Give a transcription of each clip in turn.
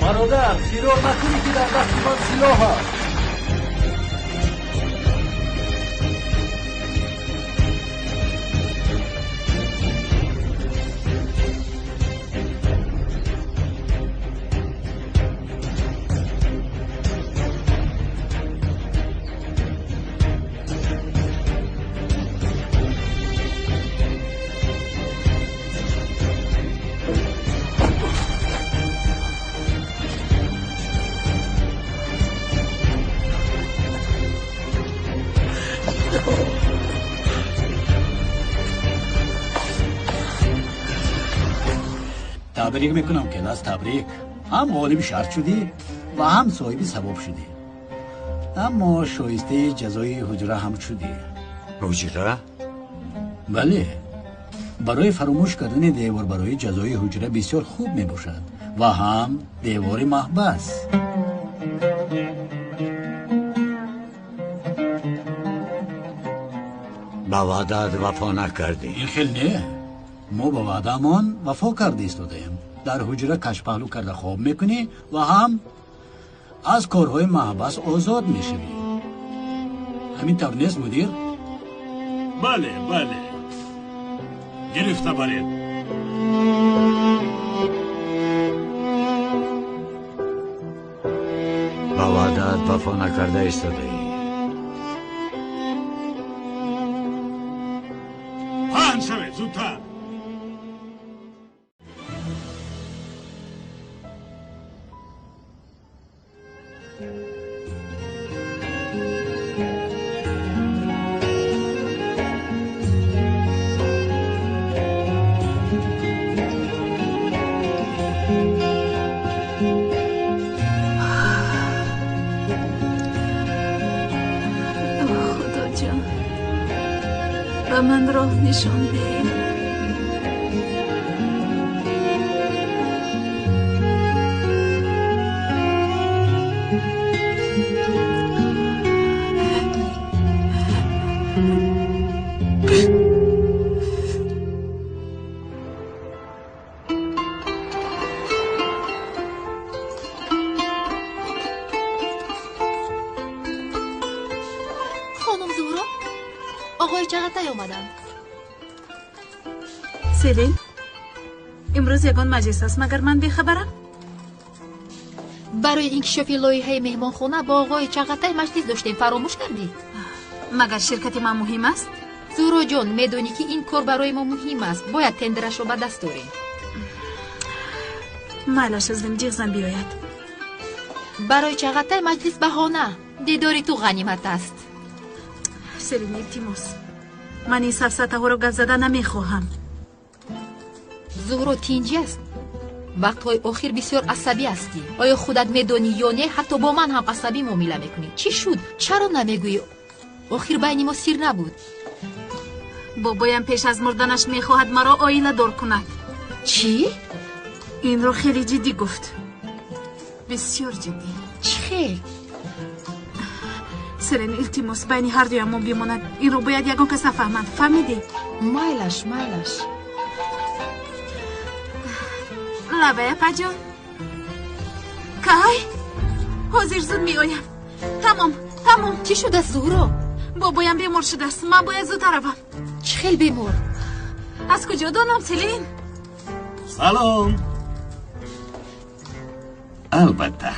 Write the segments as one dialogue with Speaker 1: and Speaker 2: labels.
Speaker 1: Бародар, фирор накунӣ ки дар дасти ман силоҳ аст. Табрик мекунам, Келас, табрик. Ҳам ғолиби шарт шудӣ ва ҳам соҳиби савоб шудӣ. Аммо шоистаи ҷазои ҳуҷра ҳам шудӣ.
Speaker 2: Ҳуҷра?
Speaker 1: Бале. Барои фаромӯш кардани девор барои ҷазои ҳуҷра бисёр хуб мебошад ва ҳам девори маҳбас.
Speaker 2: Ба ваъдаат вафо накардӣ.
Speaker 1: Ин хел не. Мо ба ваъдаамон вафо карда истодаем. Дар ҳуҷра кашпаҳлӯ карда хоб мекунӣ ва ҳам аз корҳои маҳбас озод мешавӣ. Ҳамин тавр нест, мудир?
Speaker 3: Бале, бале. Гирифта баред.
Speaker 2: Ба ваъдаат вафо накарда истодаӣ.
Speaker 3: Паҳн шавед, зудтар.
Speaker 4: Ба ман роҳ нишон деҳ.
Speaker 5: Хонум Зуҳро, оғои Чағатай омаданд.
Speaker 4: Селин, имрӯз ягон маҷлис аст, магар ман бехабарам?
Speaker 5: Барои инкишофи лоиҳаи меҳмонхона бо оғои Чағатай маҷлис доштем, фаромӯш кардӣ?
Speaker 4: Магар ширкати ман муҳим аст?
Speaker 5: Зуҳроҷон, медонӣ ки ин кор барои мо муҳим аст. Бояд тендерашро ба даст орем.
Speaker 4: Майлаш, азлим ҷиғзам биёяд.
Speaker 5: Барои Чағатай маҷлис баҳона. Дидори ту ғанимат аст.
Speaker 4: Селин, илтимос, ман ин сафсатаҳоро гап зада намехоҳам.
Speaker 5: Зуҳро, тинҷӣ аст? Вақтҳои охир бисёр асабӣ ҳастӣ. Оё худат медонӣ ё не, ҳатто бо ман ҳам асабӣ муомила мекунӣ. Чӣ шуд? Чаро намегӯӣ? Охир байни мо сир набуд.
Speaker 4: Бобоям пеш аз мурданаш мехоҳад маро оиладор кунад.
Speaker 5: Чӣ?
Speaker 4: Инро хеле ҷиддӣ гуфт. Бисёр ҷиддӣ.
Speaker 5: Чӣ хел?
Speaker 4: Селин, илтимос, байни ҳардуямон бимонад. Инро бояд ягон кас нафаҳмад. Фаҳмидӣ?
Speaker 5: Майлаш, майлаш.
Speaker 4: Лабай, апаҷон. Кай? Ҳозир зуд меоям. Тамом, тамом.
Speaker 5: Чӣ шудааст, Зуҳро?
Speaker 4: Бобоям бемор шудааст. Ман бояд зудтар равам.
Speaker 5: Чӣ хел бемор?
Speaker 4: Аз куҷо донам, Селин?
Speaker 3: Салом.
Speaker 6: Албатта.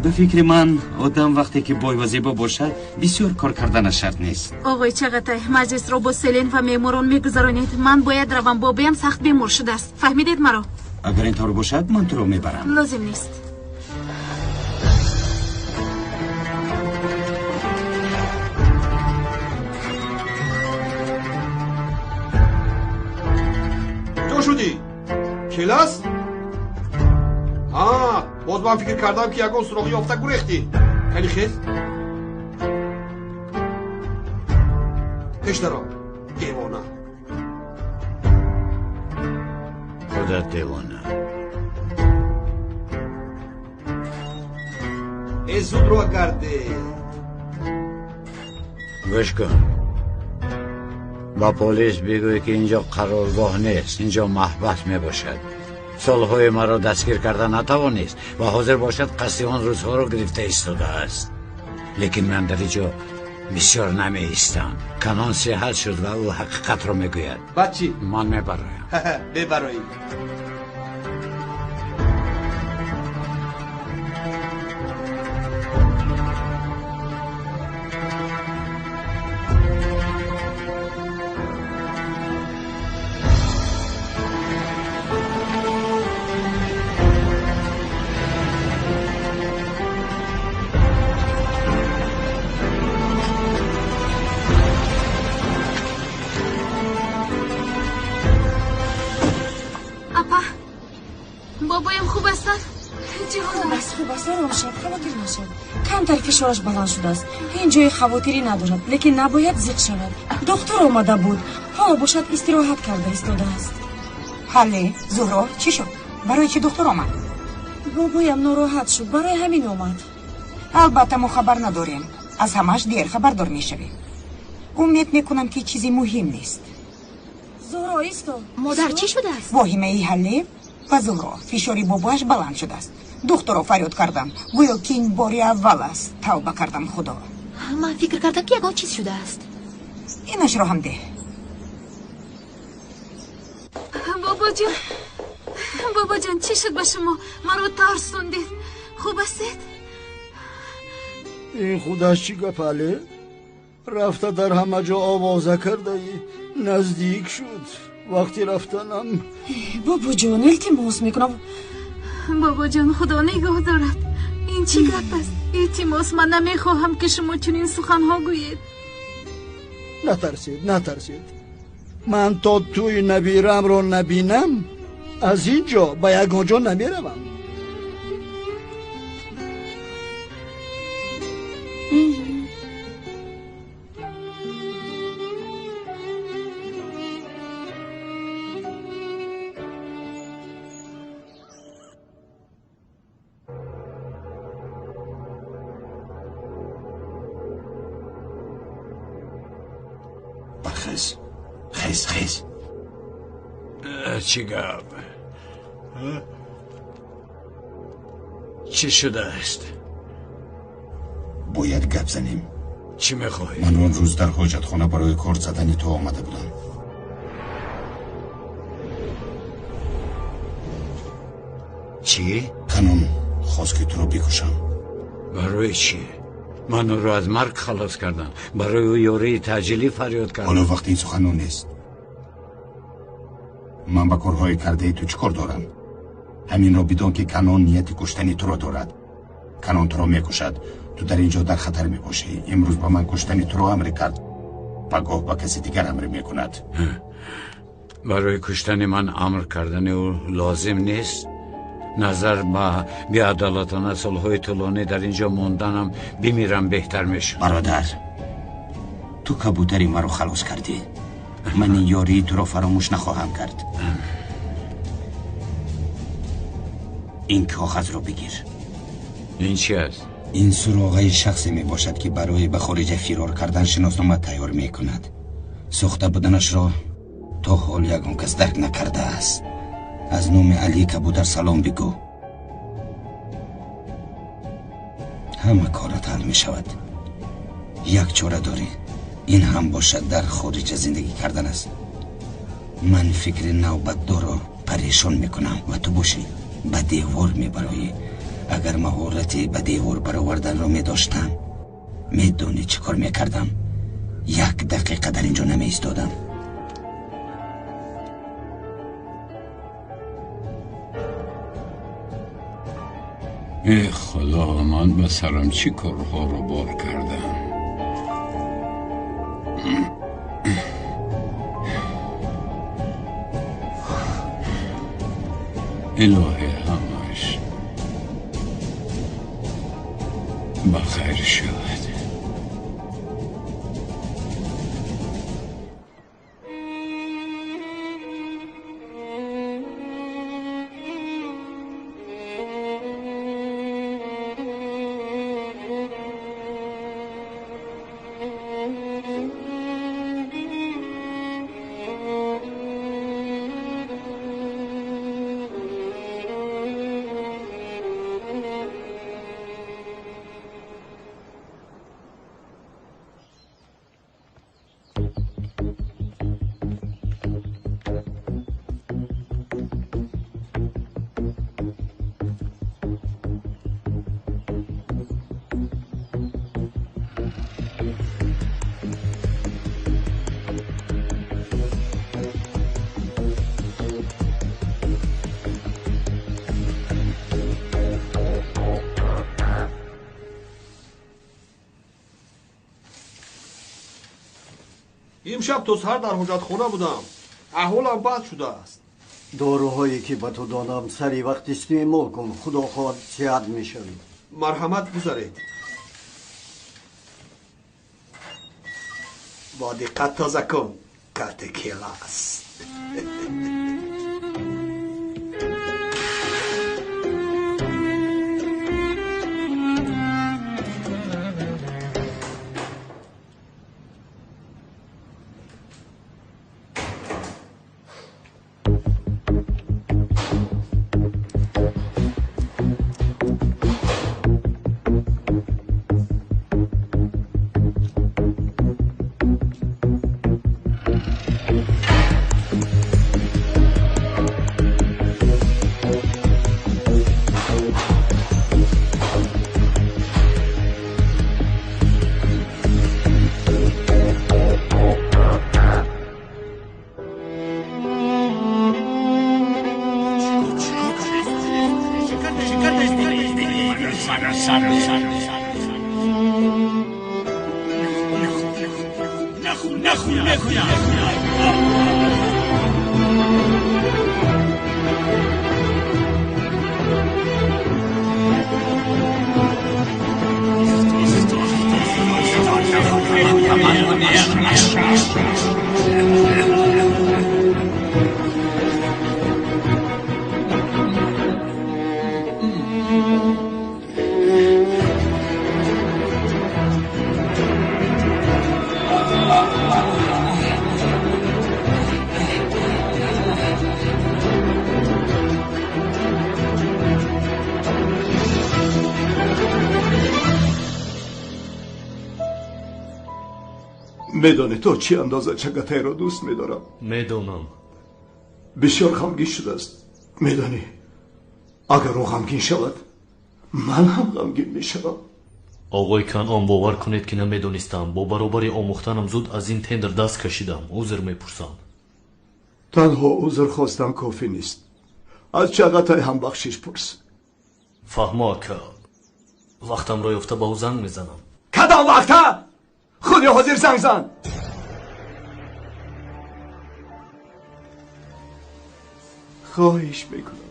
Speaker 6: Ба фикри ман, одам вақте ки бой ва зебо бошад, бисёр кор карданаш шарт нест.
Speaker 4: Оғои Чағатай, маҷлисро бо Селин ва меҳморон мегузаронед. Ман бояд равам. Бобоям сахт бемор шудааст. Фаҳмидед маро?
Speaker 6: Агар ин тавр бошад, ман туро мебарам.
Speaker 4: Лозим нест.
Speaker 7: Ҷо шудӣ? Келас? Ҳа, боз ман фикр кардам ки ягон суроғи ёфта гурехтӣ. Кани хез? Пеш даро, девона.
Speaker 2: Худат девона.
Speaker 7: Э, зуд ро гарде.
Speaker 2: Гӯш кун. Ба полис бигӯй ки инҷо қароргоҳ нест, инҷо маҳбас мебошад. Солҳои маро дастгир карда натавонист ва ҳозир бошад қасди он рӯзҳоро гирифта истодааст. Лекин ман дар инҷо бисёр намеистам. Канон сиҳат шуд ва ӯ ҳақиқатро мегӯяд.
Speaker 7: Баъд чӣ?
Speaker 2: Ман мебароям.
Speaker 7: Бебароӣ.
Speaker 4: Бобоям хуб ҳастанд?
Speaker 8: Хуб аст, ором шав, хавотир нашав. Камтар фишораш баланд шудааст. Ин ҷои хавотирӣ надорад, лекин набояд зиқ шавад. Духтур омада буд, ҳоло бошад истироҳат карда истодааст.
Speaker 9: Ҳалле, Зуҳро, чӣ шуд? Барои чӣ духтур омад?
Speaker 8: Бобоям нороҳат шуд, барои ҳамин омад.
Speaker 9: Албатта мо хабар надорем. Аз ҳамаш дер хабардор мешавем. Умед мекунам, ки чизи муҳим нест.
Speaker 8: Зуҳро, исто.
Speaker 5: Модар, чӣ шудааст?
Speaker 9: Воҳимаи Ҳалле ва Зуҳро, фишори бобоаш баланд шудааст. Духтурро фарёд кардам, гӯё ки ин бори аввал аст. Тавба кардам, Худо.
Speaker 5: Ман фикр кардам, ки ягон чиз шудааст.
Speaker 9: Инашро ҳам деҳ.
Speaker 4: Бобоҷон, бобоҷон, чӣ шуд ба шумо? Маро тарсондед. Хуб ҳастед?
Speaker 10: Ин худаш чӣ гап, Ҳалле? Рафта дар ҳама ҷо овоза кардаӣ. Наздик шуд вақти рафтанам.
Speaker 8: Бобоҷон, илтимос мекунам.
Speaker 4: Бобоҷон, Худо нигоҳ дорад. Ин чӣ гап аст? Илтимос, ман намехоҳам, ки шумо чунин суханҳо гӯед.
Speaker 10: Натарсед, натарсед. Ман то тӯи набирамро набинам, аз ин ҷо ба ягон ҷо намеравам.
Speaker 6: Бархез, хез, хез.
Speaker 2: Чӣ гап? Чӣ шудааст?
Speaker 11: Бояд гап занем.
Speaker 2: Чӣ мехоҳӣ?
Speaker 11: Ман он рӯз дар ҳоҷатхона барои кор задани ту омада будам.
Speaker 2: Чӣ?
Speaker 11: Канон хост, ки туро бикушам.
Speaker 2: Барои чӣ? Ман ӯро аз марг халос кардам. Барои ӯ ёрии таъҷилӣ фарёд кардам.
Speaker 11: Ҳоло вақти ин суханон нест. Ман ба корҳои кардаи ту чӣ кор дорам? Ҳаминро бидон, ки Канон нияти куштани туро дорад. Канон туро мекушад. Ту дар ин ҷо дар хатар мебошӣ. Имрӯз ба ман куштани туро амр кард, пагоҳ ба каси дигар амр мекунад.
Speaker 2: Барои куштани ман амр кардани ӯ лозим нест. Назар ба беадолатона солҳои тӯлонӣ дар ин ҷо монданам, бимирам беҳтар мешуд.
Speaker 6: Бародар, ту кабутари маро халос кардӣ. Ман ин ёрии туро фаромӯш нахоҳам кард. Ин коғазро бигир.
Speaker 2: Ин чи аст?
Speaker 6: Ин суроғаи шахсе мебошад, ки барои ба хориҷа фирор кардан шиноснома тайёр мекунад. Сохта буданашро то ҳол ягон кас дарк накардааст. Аз номи Али Кабутар салом бигӯ. Ҳама корат ҳал мешавад. Як чора дорӣ, ин ҳам бошад дар хориҷа зиндагӣ кардан аст. Ман фикри навбатдорро парешон мекунам ва ту бошӣ ба девор мебароӣ. Агар маҳорати ба девор бароварданро медоштам, медонӣ чӣ кор мекардам? Як дақиқа дар ин ҷо намеистодам.
Speaker 2: Э Худо, ман ба сарам чӣ корҳоро бор кардам? Илоҳи, ҳамаш ба хайр шавад.
Speaker 7: Имшаб то саҳар дар ҳоҷатхона будам. Аҳволам бад шудааст.
Speaker 10: Доруҳое ки ба ту додам сари вақт истеъмол кун, худо хоҳад сиҳат мешавӣ.
Speaker 7: Марҳамат, гузаред. Бо диққат тоза кун, карти келас.
Speaker 12: Медонӣ то чӣ андоза Чагатайро дӯст медорам?
Speaker 13: Медонам.
Speaker 12: Бисёр ғамгин шудааст. Медонӣ, агар ӯ ғамгин шавад, ман ҳам ғамгин мешавам.
Speaker 13: Оғои Канъон, бовар кунед ки намедонистам. Бо баробари омӯхтанам зуд аз ин тендер даст кашидам. Узр мепурсам.
Speaker 12: Танҳо узр хостан кофӣ нест. Аз Чагатай ҳам бахшиш пурс.
Speaker 13: Фаҳмо, ака. Вақтамро ёфта ба ӯ занг мезанам.
Speaker 12: Кадом вақта? Худи ҳозир занг зан. Хоҳиш мекунам.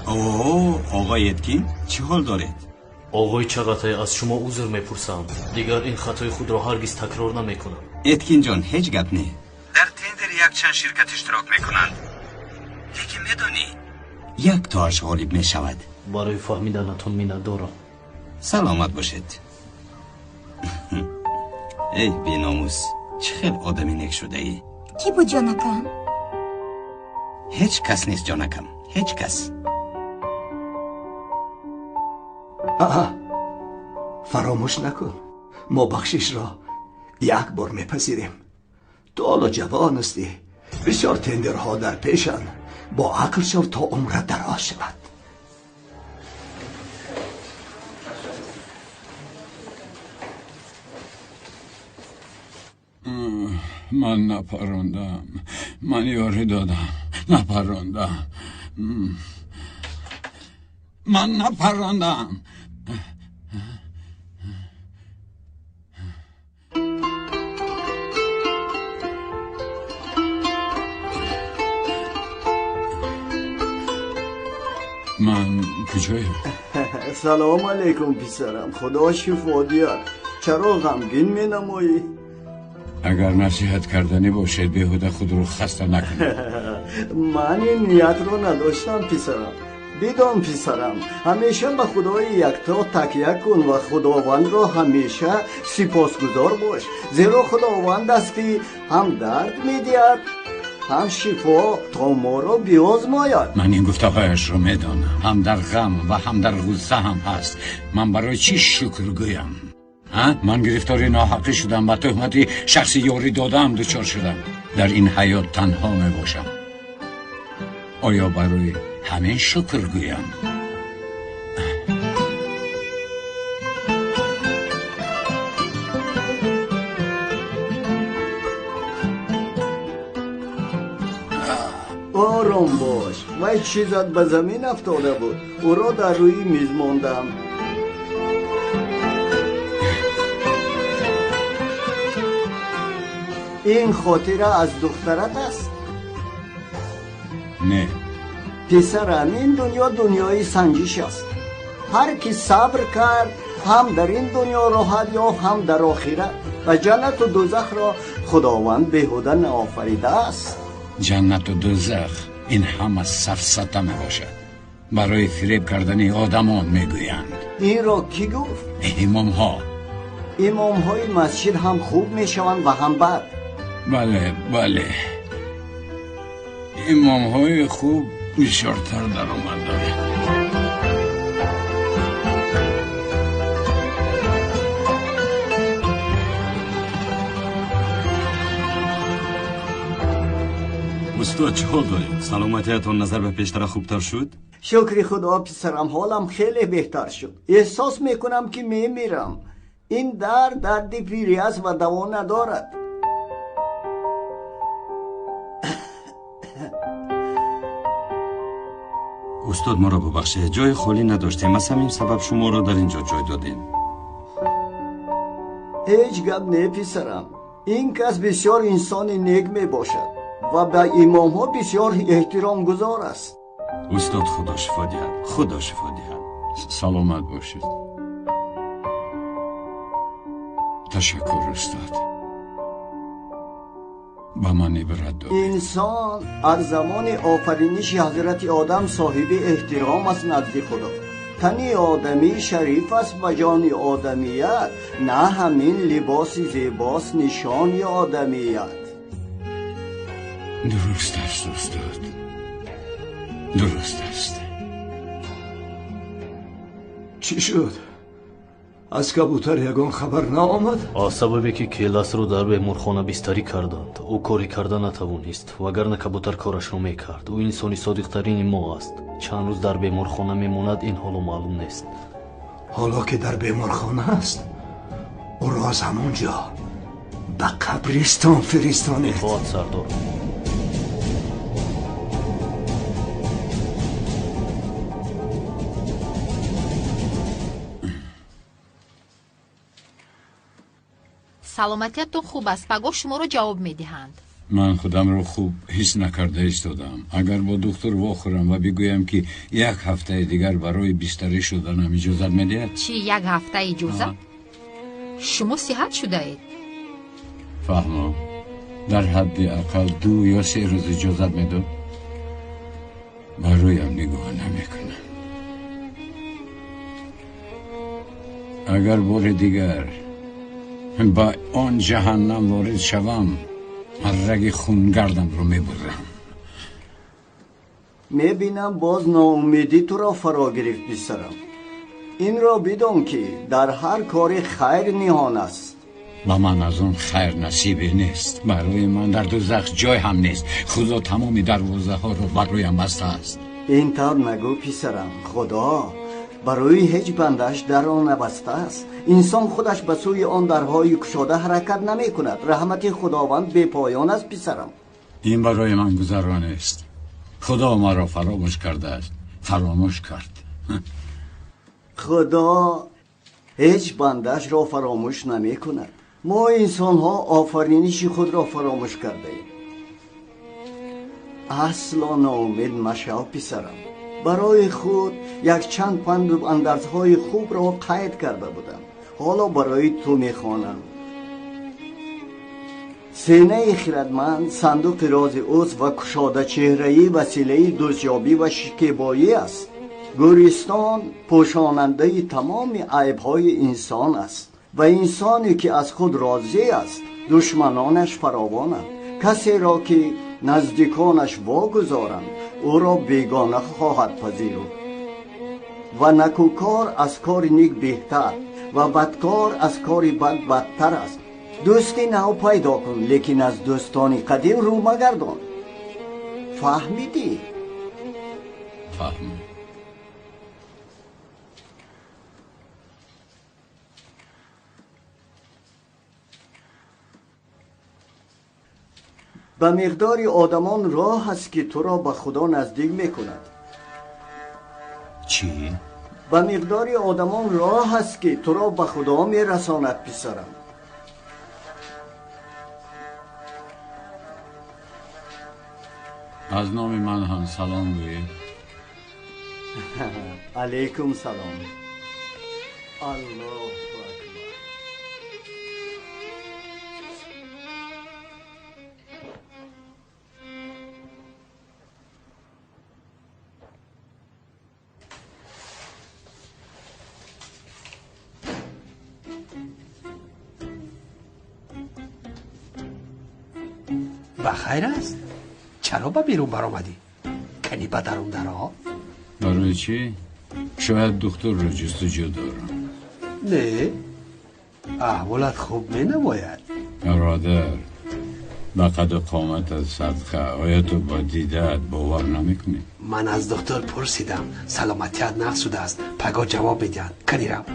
Speaker 6: О, оғои Эткин, чӣ ҳол доред?
Speaker 13: Оғои Чағатай, аз шумо узр мепурсам. Дигар ин хатои худро ҳаргиз такрор намекунам.
Speaker 6: Эткинҷон, ҳеҷ гап не. Дар тендер якчанд ширкат иштирок мекунанд. Лекин медонӣ, як тоаш ғолиб мешавад.
Speaker 13: Барои фаҳмиданатон миннатдорам.
Speaker 6: Саломат бошед. Эй беномус, чӣ хел одами нек шудаӣ?
Speaker 9: Кӣ буд, ҷонакам?
Speaker 6: Ҳеҷ кас нест, ҷонакам, ҳеҷ кас.
Speaker 12: Аҳа, фаромӯш накун, мо бахшишро як бор мепазирем. Ту ҳоло ҷавон ҳастӣ, бисёр тендерҳо дар пешанд. Бо ақл шав то умрат дароз шавад.
Speaker 2: Ман напарондам, ман ёрӣ додам, напарондам, ман напарондам. Ман куҷоям?
Speaker 10: Салом алейкум, писарам. Худо шифо диҳад. Чаро ғамгин менамоӣ?
Speaker 2: Агар насиҳат карданӣ бошед, беҳуда худро хаста накунед.
Speaker 10: Ман ин ниятро надоштам, писарам. Бидон, писарам, ҳамеша ба худои якто такя кун ва худовандро ҳамеша сипосгузор бош, зеро худованд аст ки ҳам дард медиҳад, ҳам шифо, то моро биозмояд.
Speaker 2: Ман ин гуфтаҳояшро медонам. Ҳам дар ғам ва ҳам дар ғусса ҳам ҳаст. Ман барои чӣ шукр гӯям? Ман гирифтори ноҳақӣ шудам, ба туҳмати шахси ёрӣ додаам дучор шудам. Дар ин ҳаёт танҳо мебошам. Оё барои ҳамин шукр гӯям?
Speaker 10: Ором бош. Вай чизат ба замин афтода буд. Ӯро дар рӯи миз мондам. Ин хотира аз духтарат аст?
Speaker 2: Не.
Speaker 10: Писарам, ин дунё дунёи санҷиш аст. Ҳар ки сабр кард, ҳам дар ин дунё роҳат ёфт, ҳам дар охират. Ва ҷаннату дӯзахро Худованд беҳуда наофаридааст.
Speaker 2: Ҷаннату дӯзах ин ҳама сафсата мебошад. Барои фиреб кардани одамон мегӯянд.
Speaker 10: Инро кӣ гуфт?
Speaker 2: Имомҳо.
Speaker 10: Имомҳои масҷид ҳам хуб мешаванд ва ҳам бад.
Speaker 2: Бале, бале. Имомҳои хуб бисёртар даромад доранд.
Speaker 14: Устод, чӣ ҳол доред? Саломатиятон назар ба пештара хубтар шуд?
Speaker 10: Шукри Худо, писарам, ҳолам хеле беҳтар шуд. Эҳсос мекунам, ки мемирам. Ин дард дарди пирӣ аст ва даво надорад.
Speaker 14: Устод, моро бубахшед, ҷои холӣ надоштем. Аз ҳамин сабаб шуморо дар ин ҷо ҷой додем.
Speaker 10: Ҳеҷ гап не, писарам. Ин кас бисёр инсони нек мебошад ва ба имомҳо бисёр эҳтиромгузор аст.
Speaker 14: Устод, Худо шифо диҳад, Худо шифо диҳад.
Speaker 2: Саломат бошед. Ташаккур, устод. Ба ман ибрат додед.
Speaker 10: Инсон аз замони офариниши ҳазрати Одам соҳиби эҳтиром аст назди Худо. Тани одамӣ шариф аст ба ҷони одамият, на ҳамин либоси зебост нишони одамият.
Speaker 2: Дуруст аст, устод, дуруст аст.
Speaker 12: Чӣ шуд? Аз кабутар ягон хабар наомад?
Speaker 13: Аз сабабе ки Келасро дар беморхона бистарӣ карданд, ӯ коре карда натавонист, вагарна кабутар корашро мекард. Ӯ инсони содиқтарини мо аст. Чанд рӯз дар беморхона мемонад, ин ҳоло маълум нест.
Speaker 12: Ҳоло ки дар беморхона аст, ӯро аз ҳамон ҷо ба қабристон фиристонед.
Speaker 13: Итоат, сардор.
Speaker 5: Саломатиятон хуб аст. Пагоҳ шуморо ҷавоб медиҳанд.
Speaker 2: Ман худамро хуб ҳис накарда истодам. Агар бо духтур вохӯрам ва бигӯям, ки як ҳафтаи дигар барои бистарӣ шуданам иҷозат медиҳад?
Speaker 5: Чӣ, як ҳафта иҷозат? Шумо сиҳат шудаед.
Speaker 2: Фаҳмо, дар ҳадди ақал 2 ё 3 рӯз иҷозат медод? Ба рӯям нигоҳ намекунам. Агар бори дигар ба он ҷаҳаннам ворид шавам, раги хунгардамро мебурам.
Speaker 10: Мебинам, боз ноумедӣ туро фаро гирифт, писарам. Инро бидон, ки дар ҳар кори хайр ниҳон аст.
Speaker 2: Ба ман аз он хайр насибе нест. Барои ман дар дӯзах ҷой ҳам нест. Худо тамоми дарвозаҳоро бар рӯям бастааст.
Speaker 10: Ин тавр нагӯ, писарам. Худо барои ҳеҷ бандааш дарро набастааст. Инсон худаш ба сӯи он дарҳои кушода ҳаракат намекунад. Раҳмати Худованд бепоён аст, писарам.
Speaker 2: Ин барои ман гузаро нест. Худо маро фаромӯш кардааст. Фаромӯш кард.
Speaker 10: Худо ҳеҷ бандаашро фаромӯш намекунад. Мо инсонҳо офариниши худро фаромӯш кардаем. Асло ноумед машав, писарам. Барои худ якчанд панду андарзҳои хубро қайд карда будам. Ҳоло барои ту мехонам. Сенаи хирадманд сандуқи рози ӯст ва кушодачеҳраӣ василаи дӯстёбӣ ва шикебоӣ аст. Гӯристон пӯшонандаи тамоми айбҳои инсон аст ва инсоне ки аз худ розӣ аст, душманонаш фаровонанд. Касеро ки наздиконаш вогузоранд, ӯро бегона хоҳад пазируфт. Ва накӯкор аз кори ник беҳтар ва бадкор аз кори бад бадтар аст. Дӯсти нав пайдо кун, лекин аз дӯстони қадим рӯ магардон. Фаҳмидӣ?
Speaker 2: Фаҳмидам.
Speaker 10: Ба миқдори одамон роҳ аст, ки туро ба Худо наздик мекунад.
Speaker 2: Чӣ?
Speaker 10: Ба миқдори одамон роҳ аст, ки туро ба Худо мерасонад, писарам.
Speaker 2: Аз номи ман ҳам салом гӯед.
Speaker 10: Алайкум салом. Аллоҳу акбар.
Speaker 12: Ба хайр аст? Чаро ба берун баромадӣ? Кани ба дарун даро?
Speaker 2: Барои чӣ? Шояд духтурро ҷустуҷӯ дорам.
Speaker 12: Не, аҳволат хуб менамояд.
Speaker 2: Бародар, ба қаду қоматат садқа, оё ту ба дидаат бовар намекунӣ?
Speaker 12: Ман аз духтур пурсидам, саломатият нақс шудааст, пагоҳ ҷавоб медиҳанд. Кани рав.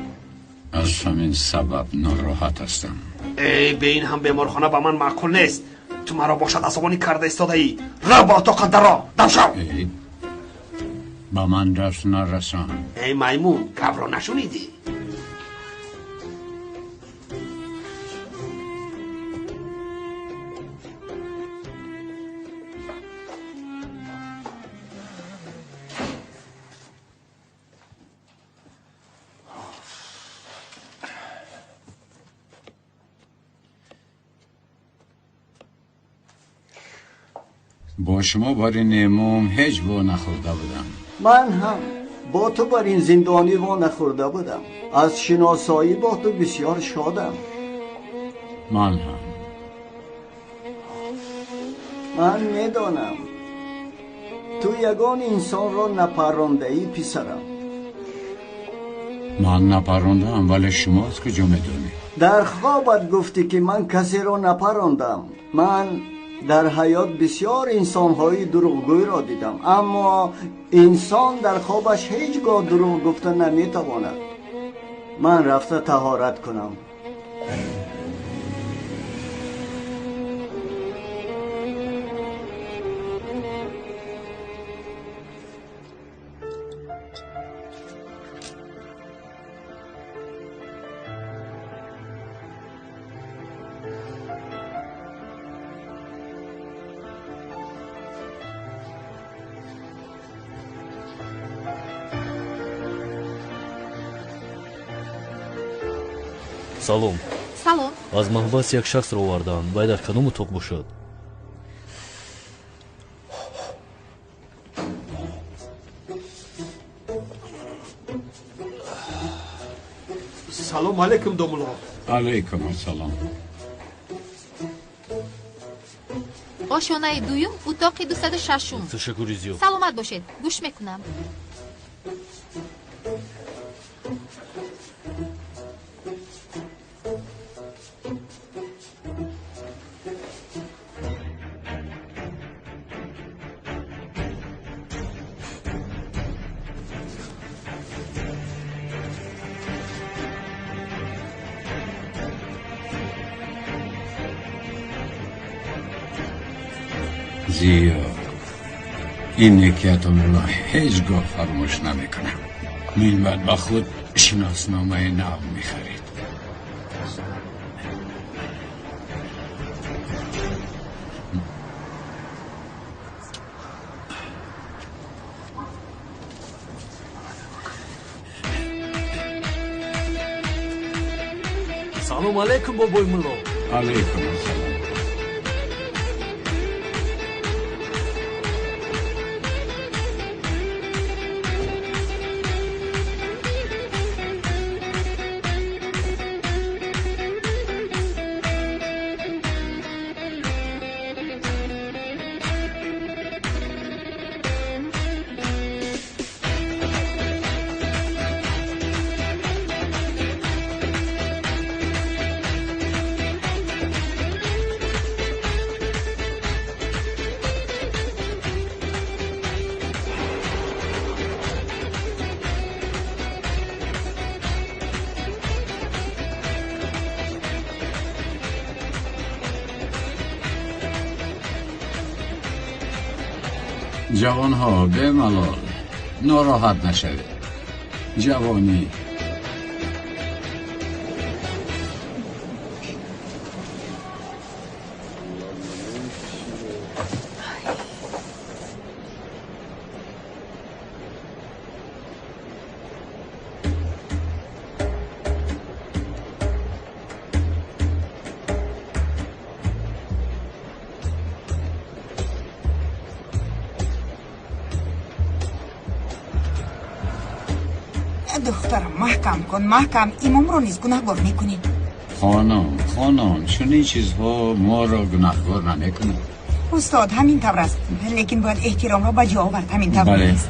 Speaker 2: Аз ҳамин сабаб нороҳат ҳастам.
Speaker 12: Эй, бе ин ҳам беморхона ба ман маъқул нест. Ту маро бошад асабонӣ карда истодаӣ. Рав ба отоқат даро, дам шав.
Speaker 2: Эй, ба ман даст нарасон.
Speaker 12: Эй маймун, гапро нашунидӣ?
Speaker 2: Бо шумо бари немум ҳеҷ во нахӯрда будам.
Speaker 10: Ман ҳам бо ту бар ин зиндонӣ во нахӯрда будам. Аз шиносоӣ бо ту бисёр шодам.
Speaker 2: Ман ҳам.
Speaker 10: Ман медонам, ту ягон инсонро напарондаӣ, писарам.
Speaker 2: Ман напарондаам, вале шумо аз куҷо медонед?
Speaker 10: Дар хобат гуфтӣ, ки ман касеро напарондам. Ман дар ҳаёт бисёр инсонҳои дурӯғгӯйро дидам, аммо инсон дар хобаш ҳеҷ гоҳ дурӯғ гуфта наметавонад. Ман рафта таҳорат кунам.
Speaker 13: Салом.
Speaker 5: Салом.
Speaker 13: Аз маҳбас як шахсро овардаанд. Вай дар кадом утоқ бошад?
Speaker 12: Салом алейкум, домулло.
Speaker 2: Алейкум ассалом.
Speaker 5: Ошёнаи дуюм, утоқи 206-ум.
Speaker 13: Ташаккури зиёд.
Speaker 5: Саломат бошед, гӯш мекунам.
Speaker 2: Зиё, ин некиятонро ҳеҷ гоҳ фаромӯш намекунам. Минбаъд ба худ шиносномаи нав мехаред.
Speaker 13: Салом алейкум, бобои мулло.
Speaker 2: Алейкум ассалом. Ҷавонҳо, бемалол, нороҳат нашавед. Ҷавонӣ.
Speaker 9: Духтарам, маҳкам кун, маҳкам, имомро низ гунаҳгор мекунӣ.
Speaker 2: Хонум, хонум, чунин чизҳо моро гунаҳгор намекунад.
Speaker 9: Устод, ҳамин тавр аст, лекин бояд эҳтиромро ба ҷо овард, ҳамин тавр нест.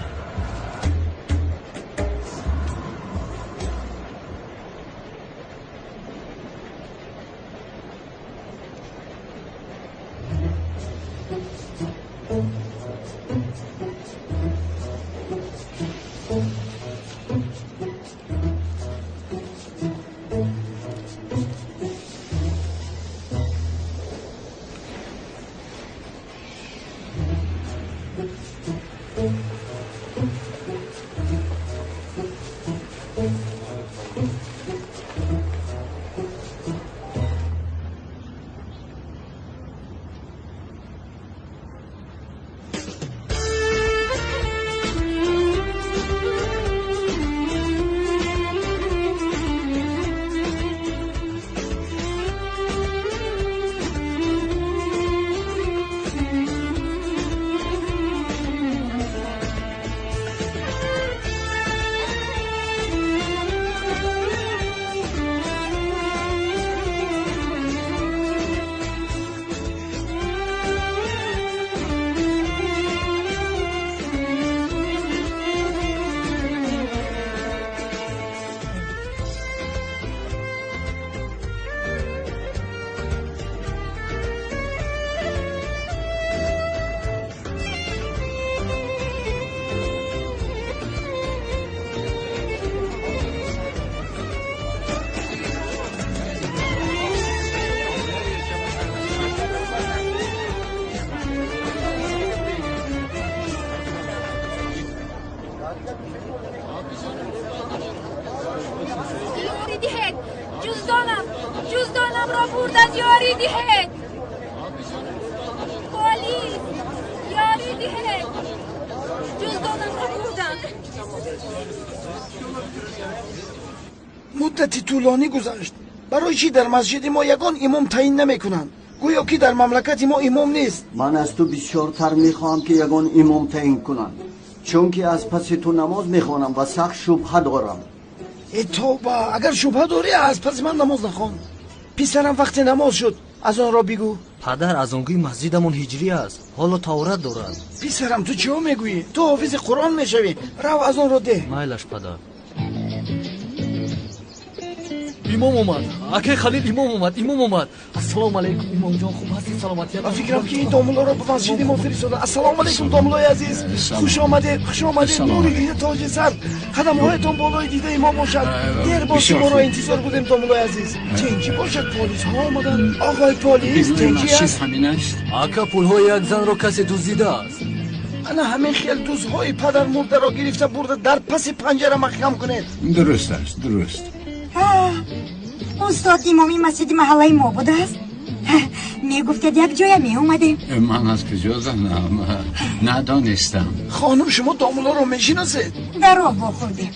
Speaker 15: Муддати тӯлонӣ гузашт. Барои чӣ дар масҷиди мо ягон имом таъин намекунанд? Гӯё ки дар мамлакати мо имом нест.
Speaker 10: Ман аз ту бисёртар мехоҳам ки ягон имом таъин кунанд, чунки аз паси ту намоз мехонам ва сахт шубҳа дорам.
Speaker 15: Э тавба, агар шубҳа дорӣ аз паси ман намоз нахон. Писарам вақте намоз шуд, аз онро бигӯ.
Speaker 13: Падар, аз он гӯи масҷидамон ҳиҷрӣ аст, ҳоло таҳорат дорад.
Speaker 15: Писарам, ту чиҳо мегӯӣ? Ту ҳофизи Қуръон мешавӣ. Рав аз онро деҳ.
Speaker 13: Майлаш, падар. Имом омад. Акай Халил, имом омад, имом омад. Ассалому алайкум, имомҷон, хуб ҳастед? Саломатият?
Speaker 15: Ба фикрам ки ин домуллоро ба масҷиди мо фиристода. Ассалому алайкум, домуллои азиз. Хуш омадед, хуш омадед. Нури дида тоҷи сар, қадамҳоятон болои дидаи мо бошад. Дер боз шуморо интизор будем, домуллои азиз. Тинҷӣ бошад, полисҳо омаданд. Оғои полис, тинҷӣ аст?
Speaker 2: Ҳамин аст.
Speaker 13: Ака, пулҳои як занро касе дуздидааст.
Speaker 15: Ана ҳамин хел дузҳои падармурдаро гирифта бурда дар паси панҷара маҳкам кунед.
Speaker 2: Дуруст аст, дуруст.
Speaker 9: Устод, имоми масҷиди маҳаллаи мо будааст. Мегуфтед як ҷоя меомадем.
Speaker 2: Ман аз куҷо занам? Надонистам.
Speaker 15: Хонум, шумо домуллоро мешиносед?
Speaker 9: Дар роҳ вохӯрдем.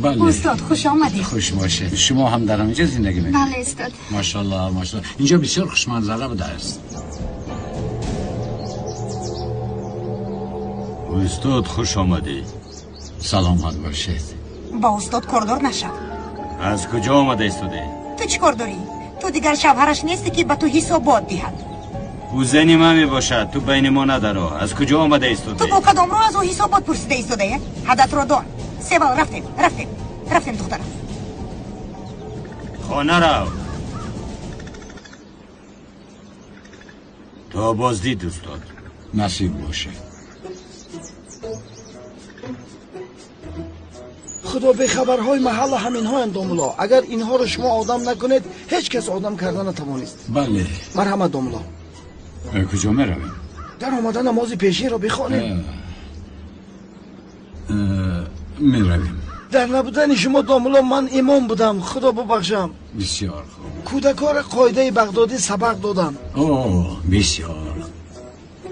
Speaker 2: Бале.
Speaker 9: Устод, хуш омадед.
Speaker 2: Хуш бошед. Шумо ҳам дар ҳаминҷо зиндагӣ мекунед?
Speaker 4: Бале, устод.
Speaker 2: Машаллоҳ, машаллоҳ. Инҷо бисёр хушманзара будааст.
Speaker 14: Устод, хуш омадед.
Speaker 2: Саломат бошед.
Speaker 9: Ба устод кордор нашав.
Speaker 14: Аз куҷо омада истодӣ?
Speaker 9: Ту чӣ кор дорӣ? Ту дигар шавҳараш нестӣ ки ба ту ҳисобот диҳад.
Speaker 14: Ӯ зани ман мебошад, ту байни мо надаро. Аз куҷо омада истодӣ?
Speaker 9: Ту бо кадом роҳ аз ӯ ҳисобот пурсида истодаӣ? Ҳадатро дон. Севал, рафтем, рафтем, рафтем, духтарам.
Speaker 14: Хона рав. То боздид, устод.
Speaker 2: Насиб бошад.
Speaker 15: Худо бехабарҳои маҳалла ҳаминҳоянд, домулло. Агар инҳоро шумо одам накунед, ҳеҷ кас одам карда натавонист.
Speaker 2: Бале.
Speaker 15: Марҳамат, домулло.
Speaker 2: Куҷо меравем?
Speaker 15: Дар омада намози пешинро бихонем.
Speaker 2: Меравем.
Speaker 15: Дар набудани шумо домулло ман имом будам, худо бубахшам.
Speaker 2: Бисёр хуб.
Speaker 15: Кӯдакҳоро қоидаи Бағдодӣ сабақ додам.
Speaker 2: О, бисёр.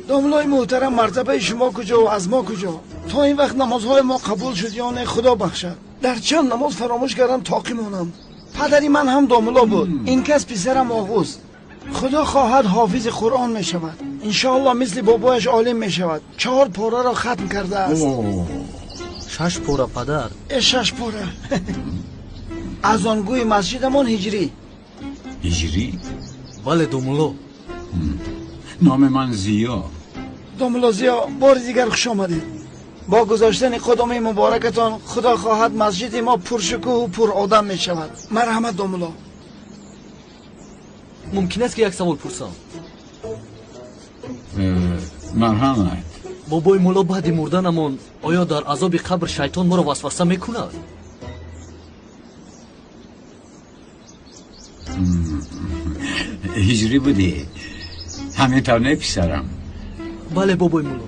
Speaker 15: Домуллои муҳтарам, мартабаи шумо куҷо ва аз мо куҷо? То ин вақт намозҳои мо қабул шуд ё не, худо бахшад. Дар чанд намоз фаромӯш кардам, тоқӣ монам. Падари ман ҳам домулло буд. Ин кас писарам Оғуз. Худо хоҳад ҳофизи Қуръон мешавад. Иншоаллоҳ мисли бобояш олим мешавад. 4 пораро хатм кардааст.
Speaker 13: 6 пора падар.
Speaker 15: 6 пора. Аз он гӯи масҷидамон ҳиҷрӣ.
Speaker 2: Ҳиҷрӣ?
Speaker 13: Бале домулло.
Speaker 2: Номи ман Зиё.
Speaker 15: Домулло Зиё, бори дигар хуш омадед. Бо гузоштани қадами муборакатон худо хоҳад масҷиди мо пуршукӯҳу пуродам мешавад. Марҳамат домулло.
Speaker 13: Мумкин аст ки як савол пурсам?
Speaker 2: Марҳамат.
Speaker 13: Бобои мулло, баъди мурданамон оё дар азоби қабр шайтон моро васваса мекунад?
Speaker 2: Ҳиҷрӣ будӣ? Ҳамин тавр не писарам?
Speaker 13: Бале бобои мулло.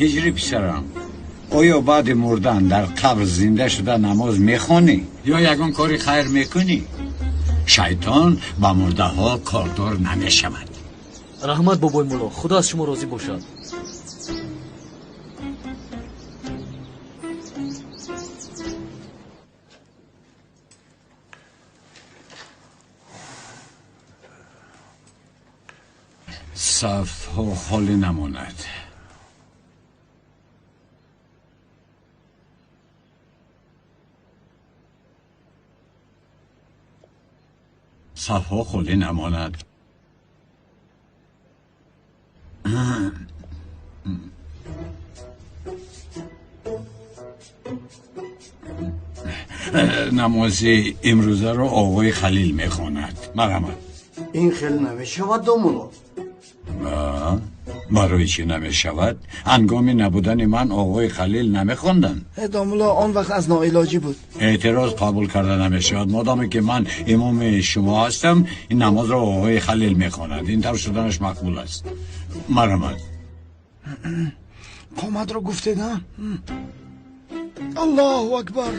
Speaker 2: Ҳиҷрӣ писарам, оё баъди мурдан дар қабр зинда шуда намоз мехонӣ ё ягон кори хайр мекунӣ? Шайтон ба мурдаҳо кордор намешавад.
Speaker 13: Раҳмат бобои мулло, худо аз шумо розӣ бошад.
Speaker 2: Сафҳо холӣ намонад. Сафҳо холӣ намонад. Намози имрӯзаро оғои Халил мехонад. Марҳамат.
Speaker 10: Ин хел намешавад домулло.
Speaker 2: Барои чӣ намешавад? Ҳангоми набудани ман оғои Халил намехонданд.
Speaker 15: Домулло, он вақт аз ноилоҷӣ буд.
Speaker 2: Эътироз қабул карда намешавад. Модоме ки ман имоми шумо ҳастам, ин намозро оғои Халил мехонад. Ин тавр шуданаш мақбул аст. Марҳамат.
Speaker 15: Қоматро гуфтед, а? Аллоҳу акбар.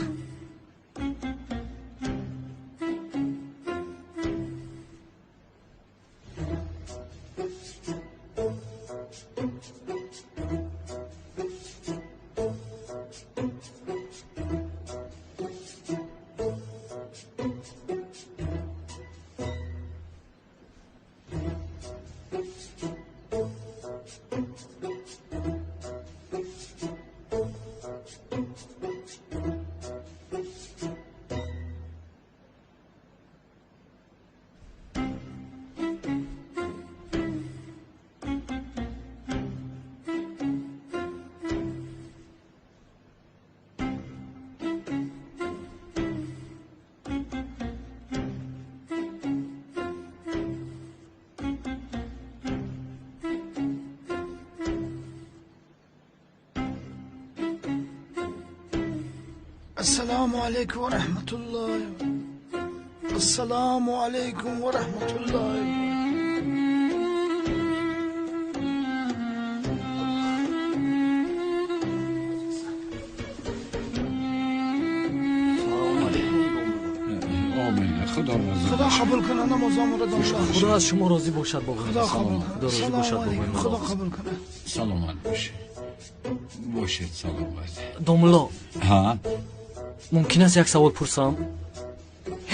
Speaker 15: Ассалому алайкум ва раҳматуллоҳи. Ассалому алайкум ва раҳматуллоҳи.
Speaker 2: Омин. Худо розӣ.
Speaker 15: Худо қабул кунад намозамонро домулло.
Speaker 13: Худо аз шумо розӣ бошад бобои.
Speaker 15: Худо қабул кунад.
Speaker 13: Худо розӣ бошад бобои.
Speaker 15: Худо қабул кунад.
Speaker 2: Саломат бошед. Бошед саломат.
Speaker 13: Домулло.
Speaker 2: Ҳа?
Speaker 13: Мумкин аст як савол пурсам?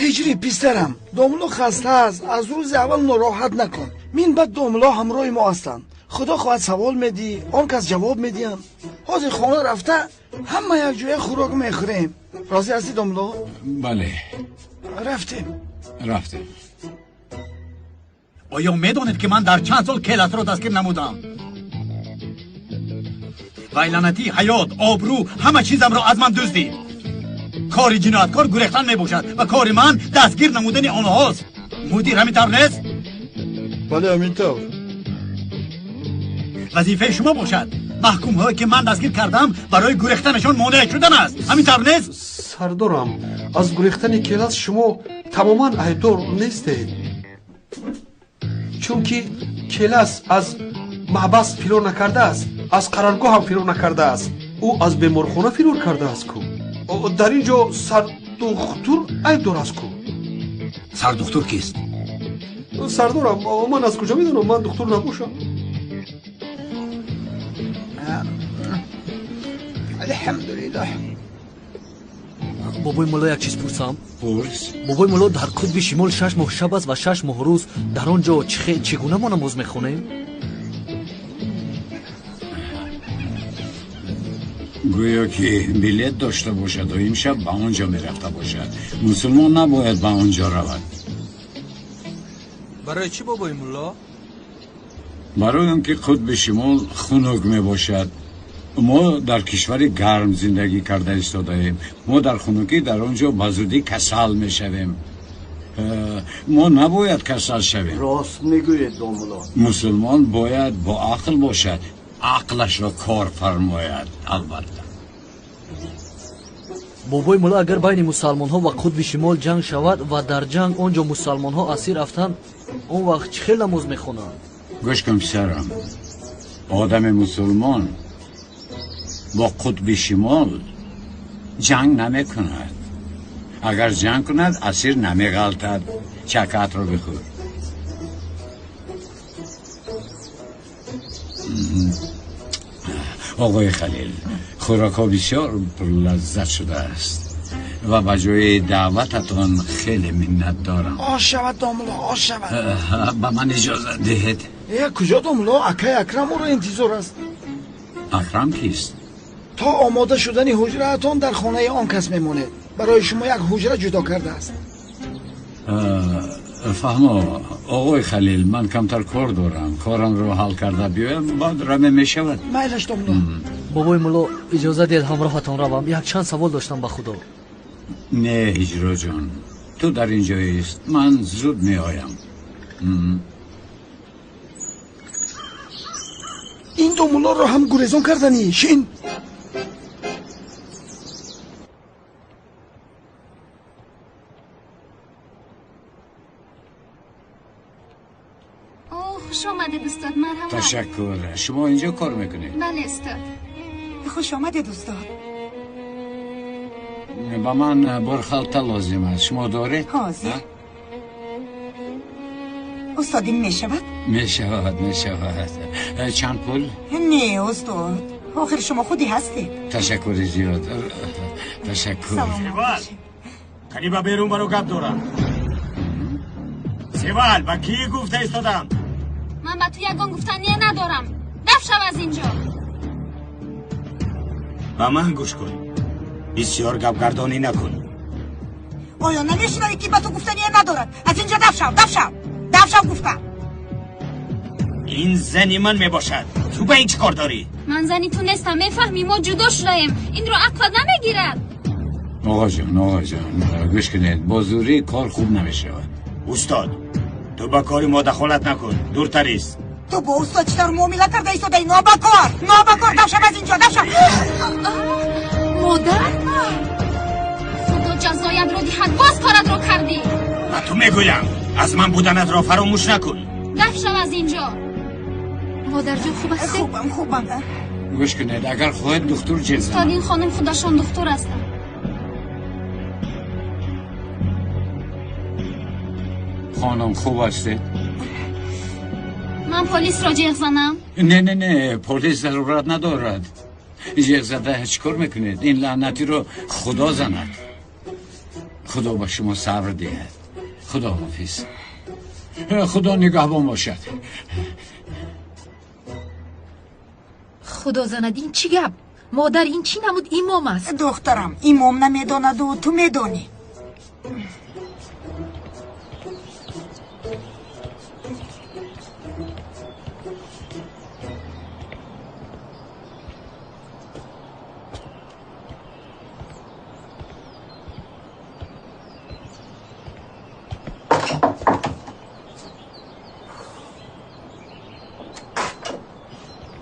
Speaker 15: Ҳиҷрӣ писарам, домулло хаста аст, аз рӯзи аввал нороҳат накун. Мин баъд домулло ҳамроҳи мо ҳастанд. Худо хоҳад савол медиҳӣ, он кас ҷавоб медиҳанд. Ҳозир хона рафта ҳама якҷоя хӯрок мехӯрем. Розӣ ҳастӣ домулло?
Speaker 2: Бале.
Speaker 15: Рафтем.
Speaker 2: Рафтем.
Speaker 1: Оё медонед ки ман дар чанд сол келасро дастгир намудам? Вай лаънатӣ ҳаёт, обрӯ, ҳама чизамро аз ман дуздид. Кори ҷинояткор гурехтан мебошад ва кори ман дастгир намудани онҳост. Мудир, ҳамин тавр нест?
Speaker 7: Бале, ҳамин тавр.
Speaker 1: Вазифаи шумо бошад маҳкумҳое ки ман дастгир кардам барои гурехтанашон монеъ шудан аст. Ҳамин тавр нест?
Speaker 12: Сардорам, аз гурехтани келас шумо тамоман айбдор нестед, чунки келас аз маҳбас фирор накардааст.
Speaker 7: Аз қароргоҳ ҳам фирор накардааст. Ӯ аз беморхона фирор кардааст ку. Дар ин ҷо сардухтур айбдор аст ку.
Speaker 1: Сардухтур кист?
Speaker 7: Сардорам, ман аз куҷо медонам? Ман духтур набошам.
Speaker 12: Алҳамдулиллоҳ.
Speaker 13: Бобои мулло, як чиз пурсам?
Speaker 2: Пурс.
Speaker 13: Бобои мулло, дар қутби шимол 6 моҳ шаб аст ва 6 моҳ рӯз. Дар он ҷо чӣ гуна мо намоз мехонем?
Speaker 2: Гӯё ки билет дошта бошад ва имшаб ба он ҷо мерафта бошад. Мусулмон набояд ба он ҷо равад.
Speaker 16: Барои чӣ, бобои мулло?
Speaker 2: Барои он ки қутби шимол хунук мебошад. Мо дар кишвари гарм зиндагӣ карда истодаем. Мо дар хунукӣ дар он ҷо ба зудӣ касал мешавем. Мо набояд касал шавем.
Speaker 10: Рост мегӯед, домулло.
Speaker 2: Мусулмон бояд бо ақл бошад, ақлашро кор фармояд, албатта.
Speaker 13: Бобои мулло, агар байни мусалмонҳо ва қутби шимол ҷанг шавад ва дар ҷанг он ҷо мусалмонҳо асир афтанд, он вақт чӣ хел намоз мехонанд?
Speaker 2: Гӯш кун, писарам, одами мусулмон бо қутби шимол ҷанг намекунад. Агар ҷанг кунад, асир намеғалтад. Чакатро бихӯр. Оғои Халил, хӯрокҳо бисёр пурлаззат шудааст ва ба ҷои даъвататон хеле миннат дорам.
Speaker 15: Ош шавад, домулло, ош шавад.
Speaker 2: Ба ман иҷозат диҳед.
Speaker 15: Куҷо, домулло? Акай Акрам ӯро интизор аст.
Speaker 2: Акрам кист?
Speaker 15: То омода шудани ҳуҷраатон дар хонаи он кас мемонед. Барои шумо як ҳуҷра ҷудо кардааст.
Speaker 2: Фаҳмо, оғои Халил, ман камтар кор дорам. Корамро ҳал карда биёям, баъд раме мешавад.
Speaker 15: Майлаш, домулло.
Speaker 13: Бобои мулло, иҷоза диҳед ҳамроҳатон равам. Якчанд савол доштам ба Худо.
Speaker 2: Не, ҳиҷроҷон, ту дар ин ҷоист, ман зуд меоям.
Speaker 15: Ин домуллоро ҳам гурезон карданӣ. Шин.
Speaker 4: Хуш омадед, устод, марҳамат.
Speaker 2: Ташаккур. Шумо инҷо кор мекунед?
Speaker 4: Бале, устод.
Speaker 9: Хуш омадед, устод.
Speaker 2: Ба ман борхалта лозим аст. Шумо доред?
Speaker 9: Ҳозир. Устод, ин мешавад?
Speaker 2: Мешавад, мешавад. Чанд пул?
Speaker 9: Не, устод, охир шумо худи ҳастед.
Speaker 2: Ташаккури зиёд. Ташаккур.
Speaker 3: Севал, қани ба берун баро, гап дорам. Севал, ба кӣ гуфта истодам?
Speaker 4: Ман ба ту ягон гуфтание надорам. Даф шав аз ин ҷо.
Speaker 3: Ба ман гӯш кун. Бисёр гапгардонӣ накун.
Speaker 9: Оё намешунавӣ, ки ба ту гуфтание надорад? Аз ин ҷо даф шав, даф шав, даф шав гуфтам.
Speaker 3: Ин зани ман мебошад. Ту ба ин чӣ кор дорӣ?
Speaker 4: Ман зани ту нестам, мефаҳмӣ? Мо ҷудо шудаем. Инро ақлат намегирад.
Speaker 2: Оғоҷон, оғоҷон, гӯш кунед, бо зӯрӣ кор хуб намешавад.
Speaker 3: Устод, ту ба кори мо дахолат накун, дуртар ист.
Speaker 9: Ту бо устод чӣ тавр муомила карда истодаӣ? Нобакор, нобакор, даф шав аз ин ҷо, даф шав.
Speaker 4: Модар, Худо ҷазоятро диҳад, боз коратро кардӣ.
Speaker 3: Ба ту мегӯям, аз ман буданатро фаромӯш накун.
Speaker 4: Даф шав аз ин ҷо.
Speaker 5: Модарҷон, хуб ҳастед?
Speaker 9: Хубам, хубам.
Speaker 2: Гӯш кунед, агар хоҳед духтур ҷеғ занам.
Speaker 4: Устод, ин хонум худашон духтур ҳастанд.
Speaker 2: Хонум, хуб ҳастед?
Speaker 4: Ман полисро ҷеғ занам?
Speaker 2: Не, не, не, полис зарурат надорад. Ҷеғ зада чӣ кор мекунед? Ин лаънатиро Худо занад. Худо ба шумо сабр диҳад. Худо ҳофиз. Худо нигаҳбон бошад.
Speaker 5: Худо занад, ин чӣ гап? Модар, ин чӣ намуд имом аст?
Speaker 9: Духтарам, имом намедонаду ту медонӣ.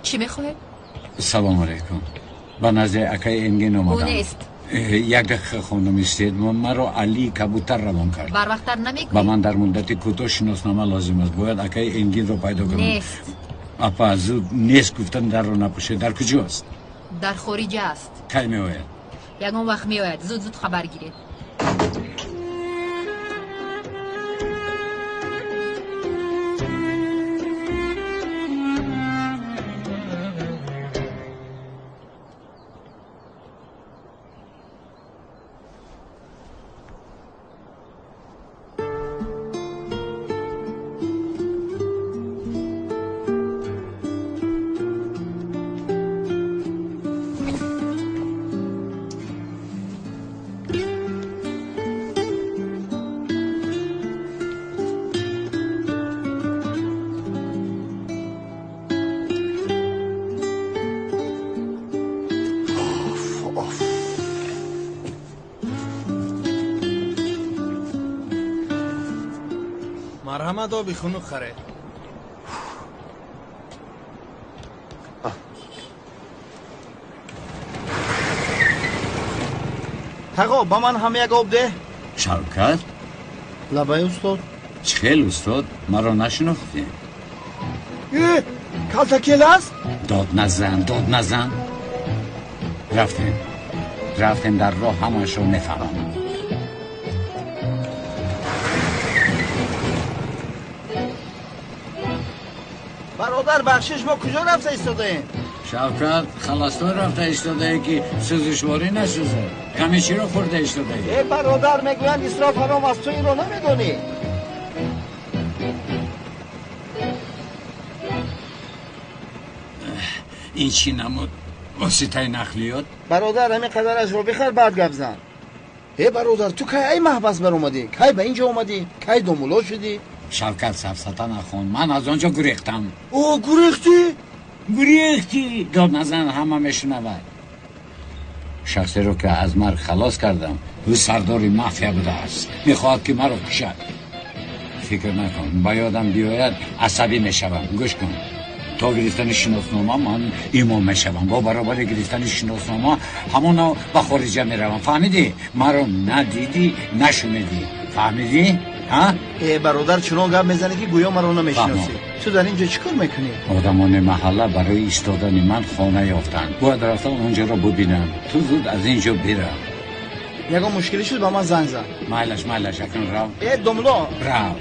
Speaker 5: Чӣ мехоҳед?
Speaker 2: Салом алейкум. Ба назди акаи Энгин омадам.
Speaker 5: Ӯ нест.
Speaker 2: Як дақиқа, хонум, истед. Маро Али Кабутар равон кард.
Speaker 5: Барвақттар намегӯӣ?
Speaker 2: Ба ман дар муддати кӯтоҳ шиноснома лозим аст. Бояд акаи Энгинро пайдо кунам.
Speaker 5: Нест.
Speaker 2: Апа, зуд нест гуфтан дарро напӯшед. Дар куҷост?
Speaker 5: Дар хориҷа аст.
Speaker 2: Кай меояд?
Speaker 5: Ягон вақт меояд. Зуд зуд хабар гиред.
Speaker 16: марҳамат, оби хунук харед. Тағо, ба ман ҳам як об деҳ.
Speaker 2: Шавкат?
Speaker 16: Лабай, устод.
Speaker 2: Чӣ хел, устод, маро нашинохтӣ?
Speaker 16: Э, калтакел аст?
Speaker 2: Дод назан, дод назан. Рафтем, рафтем, дар роҳ ҳамаашро мефаҳмам.
Speaker 16: Бародар, бахшиш, мо куҷо рафта истодаем?
Speaker 2: Шавкат, халастой рафта истодаe, ки сӯзишворӣ насӯзад. Ғами чиро хӯрда истодаӣ?
Speaker 16: Э, бародар, мегӯянд исроф ҳаром аст, ту инро намедонӣ?
Speaker 2: Ин чӣ намуд воситаи нақлиёт?
Speaker 16: Бародар, ҳамин қадарашро бихар, баъд гап зан. Э, бародар, ту кай ай маҳбас баромадӣ? Кай ба ин ҷо омадӣ? Кай домулло шудӣ?
Speaker 2: Шавкат, сафсата нахон, ман аз он ҷо гурехтам.
Speaker 16: О, гурехтӣ?
Speaker 2: Гурехтӣ! Дод назан, ҳама мешунавад. Шахсеро, ки аз марг халос кардам, ӯ сардори мафия будааст, мехоҳад, ки маро кушад. Фикр накун, ба ёдам биёяд, асабӣ мешавам. Гӯш кун, то гирифтани шиноснома ман имом мешавам. Бо баробари гирифтани шиноснома ҳамоно ба хориҷа меравам. Фаҳмидӣ? Маро надидӣ, нашунидӣ. Фаҳмидӣ?
Speaker 16: Э, бародар, чунон гап мезанӣ, ки гӯё маро намешиносӣ. Ту дар ин ҷо чӣ кор мекунӣ?
Speaker 2: Одамони маҳалла барои истодани ман хона ёфтанд. Бояд рафта онҷоро бубинам. Ту зуд аз ин ҷо бирав.
Speaker 16: Ягон мушкилӣ шуд, ба ман занг зан.
Speaker 2: Майлаш, майлаш, акнун рав.
Speaker 16: Э, домулло.
Speaker 2: Рав.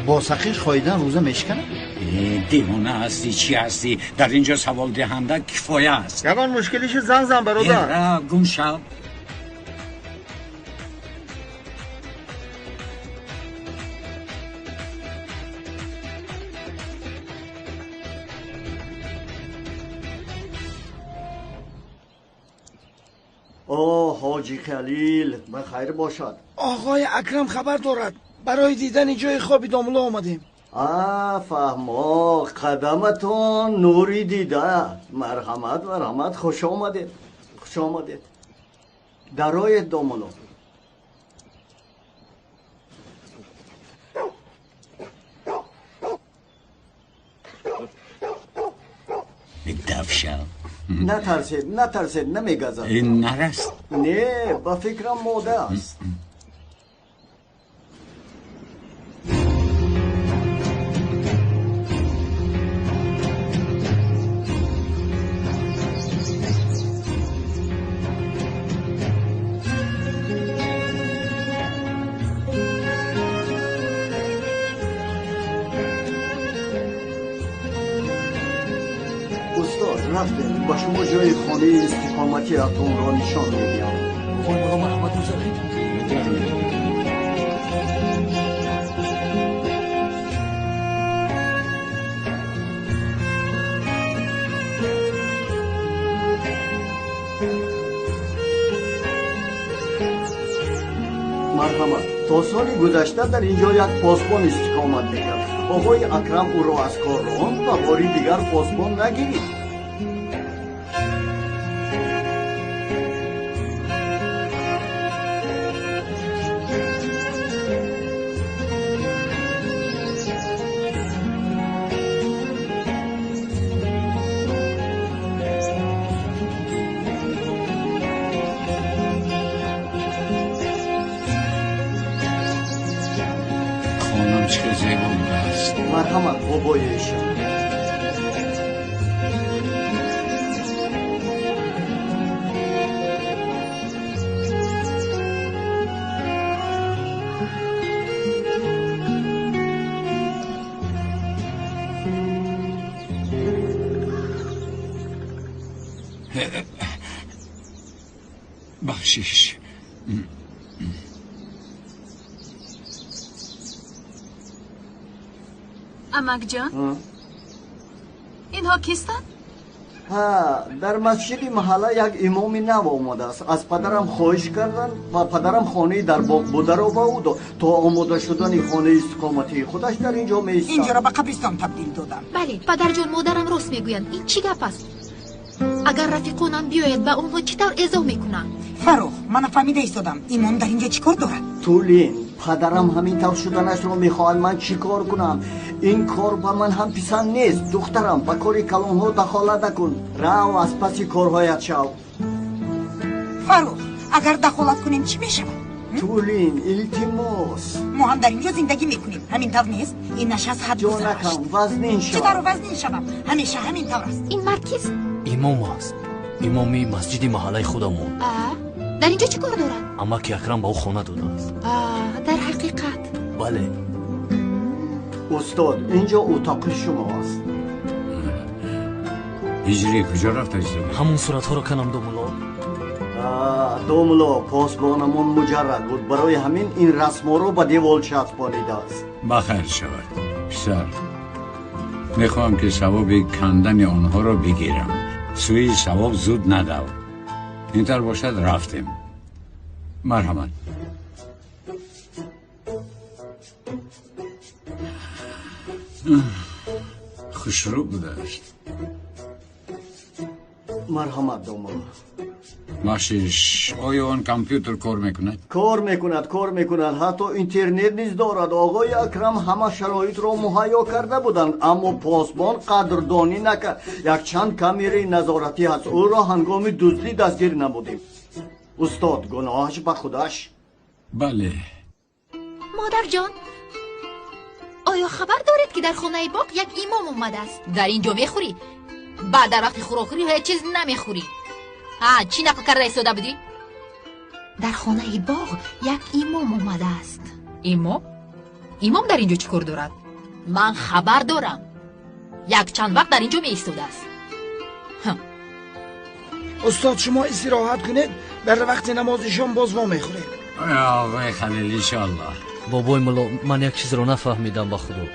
Speaker 16: Бо сақиш хоидан рӯза мешиканад?
Speaker 2: Э, девона ҳастӣ, чӣ ҳастӣ? Дар ин ҷо саволдиҳанда кифоя аст.
Speaker 16: Ягон мушкилӣ шуд, занг зан, бародар.
Speaker 2: Э, рав, гум шав.
Speaker 10: О, ҳоҷи Халил, ба хайр бошад.
Speaker 15: Оғои Акрам хабар дорад. Барои дидани ҷои хоби домулло омадем.
Speaker 10: А, фаҳмо, қадаматон нури дида. Марҳамат, марҳамат, хуш омадед, хуш омадед. Дароед, домулло.
Speaker 2: Дафшав.
Speaker 10: Натарсед, натарсед, намегазад.
Speaker 2: Ин нар аст?
Speaker 10: Не, ба фикрам мода аст. Рафтем, ба шумо ҷои хонаи истиқоматиатонро нишон медиҳам.
Speaker 13: Оғои маро марҳамат гузаред.
Speaker 10: Марҳамат, то соли гузашта дар ин ҷо як посбон истиқомат мекард. Оғои Акрам ӯро аз кор ронд ва бори дигар посбон нагирифт. Марҳамат, бобои эшон.
Speaker 2: Бахшиш.
Speaker 4: Амакҷон, инҳо кистанд?
Speaker 10: Ҳа, дар масҷиди маҳалла як имоми нав омадааст. Аз падарам хоҳиш карданд ва падарам хонаи дар боғ бударо ба ӯ дод. То омода шудани хонаи истиқоматии худаш дар ин ҷо меистад.
Speaker 9: Инҷоро ба қабристон табдил додам.
Speaker 5: Бале, падарҷон, модарам рост мегӯянд. Ин чӣ гап аст? Агар рафиқонам биёяд, ба онҳо чӣ тавр эзоҳ мекунам?
Speaker 9: Фаррух, ман нафаҳмида истодам. Имом дар инҷо чӣ кор дорад?
Speaker 10: Тулин, падарам ҳамин тавр шуданашро мехоҳад. Ман чӣ кор кунам? Ин кор ба ман ҳам писанд нест. Духтарам, ба кори калонҳо дахолат накун. Рав, аз паси корҳоят шав.
Speaker 9: Фаррух, агар дахолат кунем чӣ мешавад?
Speaker 10: Тулин, илтимос.
Speaker 9: Мо ҳам дар инҷо зиндагӣ мекунем. Ҳамин тавр нест? Ин наш аз ҳад гузашт.
Speaker 10: Ҷонакам, вазнин шав.
Speaker 9: Чӣ тавр вазнин шавам? Ҳамеша ҳамин тавр аст.
Speaker 5: Ин мард кист?
Speaker 13: Имом аст. Имоми масҷиди маҳаллаи худамон.
Speaker 5: Дар инҷо чӣ кор дорад?
Speaker 13: Амаки Акрам ба ӯ хона додааст.
Speaker 5: Дар ҳақиқат?
Speaker 13: Бале.
Speaker 10: Устод, инҷо утоқи шумо аст.
Speaker 2: Ҳиҷрӣ куҷо рафта истода?
Speaker 13: Ҳамон суратҳоро канам, домулло.
Speaker 10: Домулло, посбонамон муҷаррад буд. Барои ҳамин ин расмҳоро ба девол часпонидааст.
Speaker 2: Ба хайр шавад, писар. Мехоҳам ки савоби кандани онҳоро бигирам. Сӯи савоб зуд надав. Ин тавр бошад, рафтем. Марҳамат. Хушрӯ будааст.
Speaker 10: Марҳамат, домулло.
Speaker 2: Бахшиш, оё он компютер кор мекунад?
Speaker 10: Кор мекунад, кор мекунад. Ҳатто интернет низ дорад. Оғои Акрам ҳама шароитро муҳайё карда буданд, аммо посбон қадрдонӣ накард. Якчанд камераи назоратӣ ҳаст. Ӯро ҳангоми дуздӣ дастгир намудем. Устод, гуноҳаш ба худаш.
Speaker 2: Бале.
Speaker 5: Модарҷон, оё хабар доред, ки дар хонаи боғ як имом омадааст? Дар ин ҷо мехӯрӣ? Баъд дар вақти хӯрокхӯрӣ ҳеҷ чиз намехӯрӣ. Чӣ нақл карда истода будӣ? Дар хонаи боғ як имом омадааст. Имом? Имом дар ин ҷо чӣ кор дорад? Ман хабар дорам. Якчанд вақт дар ин ҷо меистодааст.
Speaker 15: Устод, шумо истироҳат кунед, дар вақти намози шом боз мо мехӯрем.
Speaker 2: Оғои Халил, иншоаллоҳ.
Speaker 13: Бобои мулло, ман як чизро нафаҳмидам ба худо.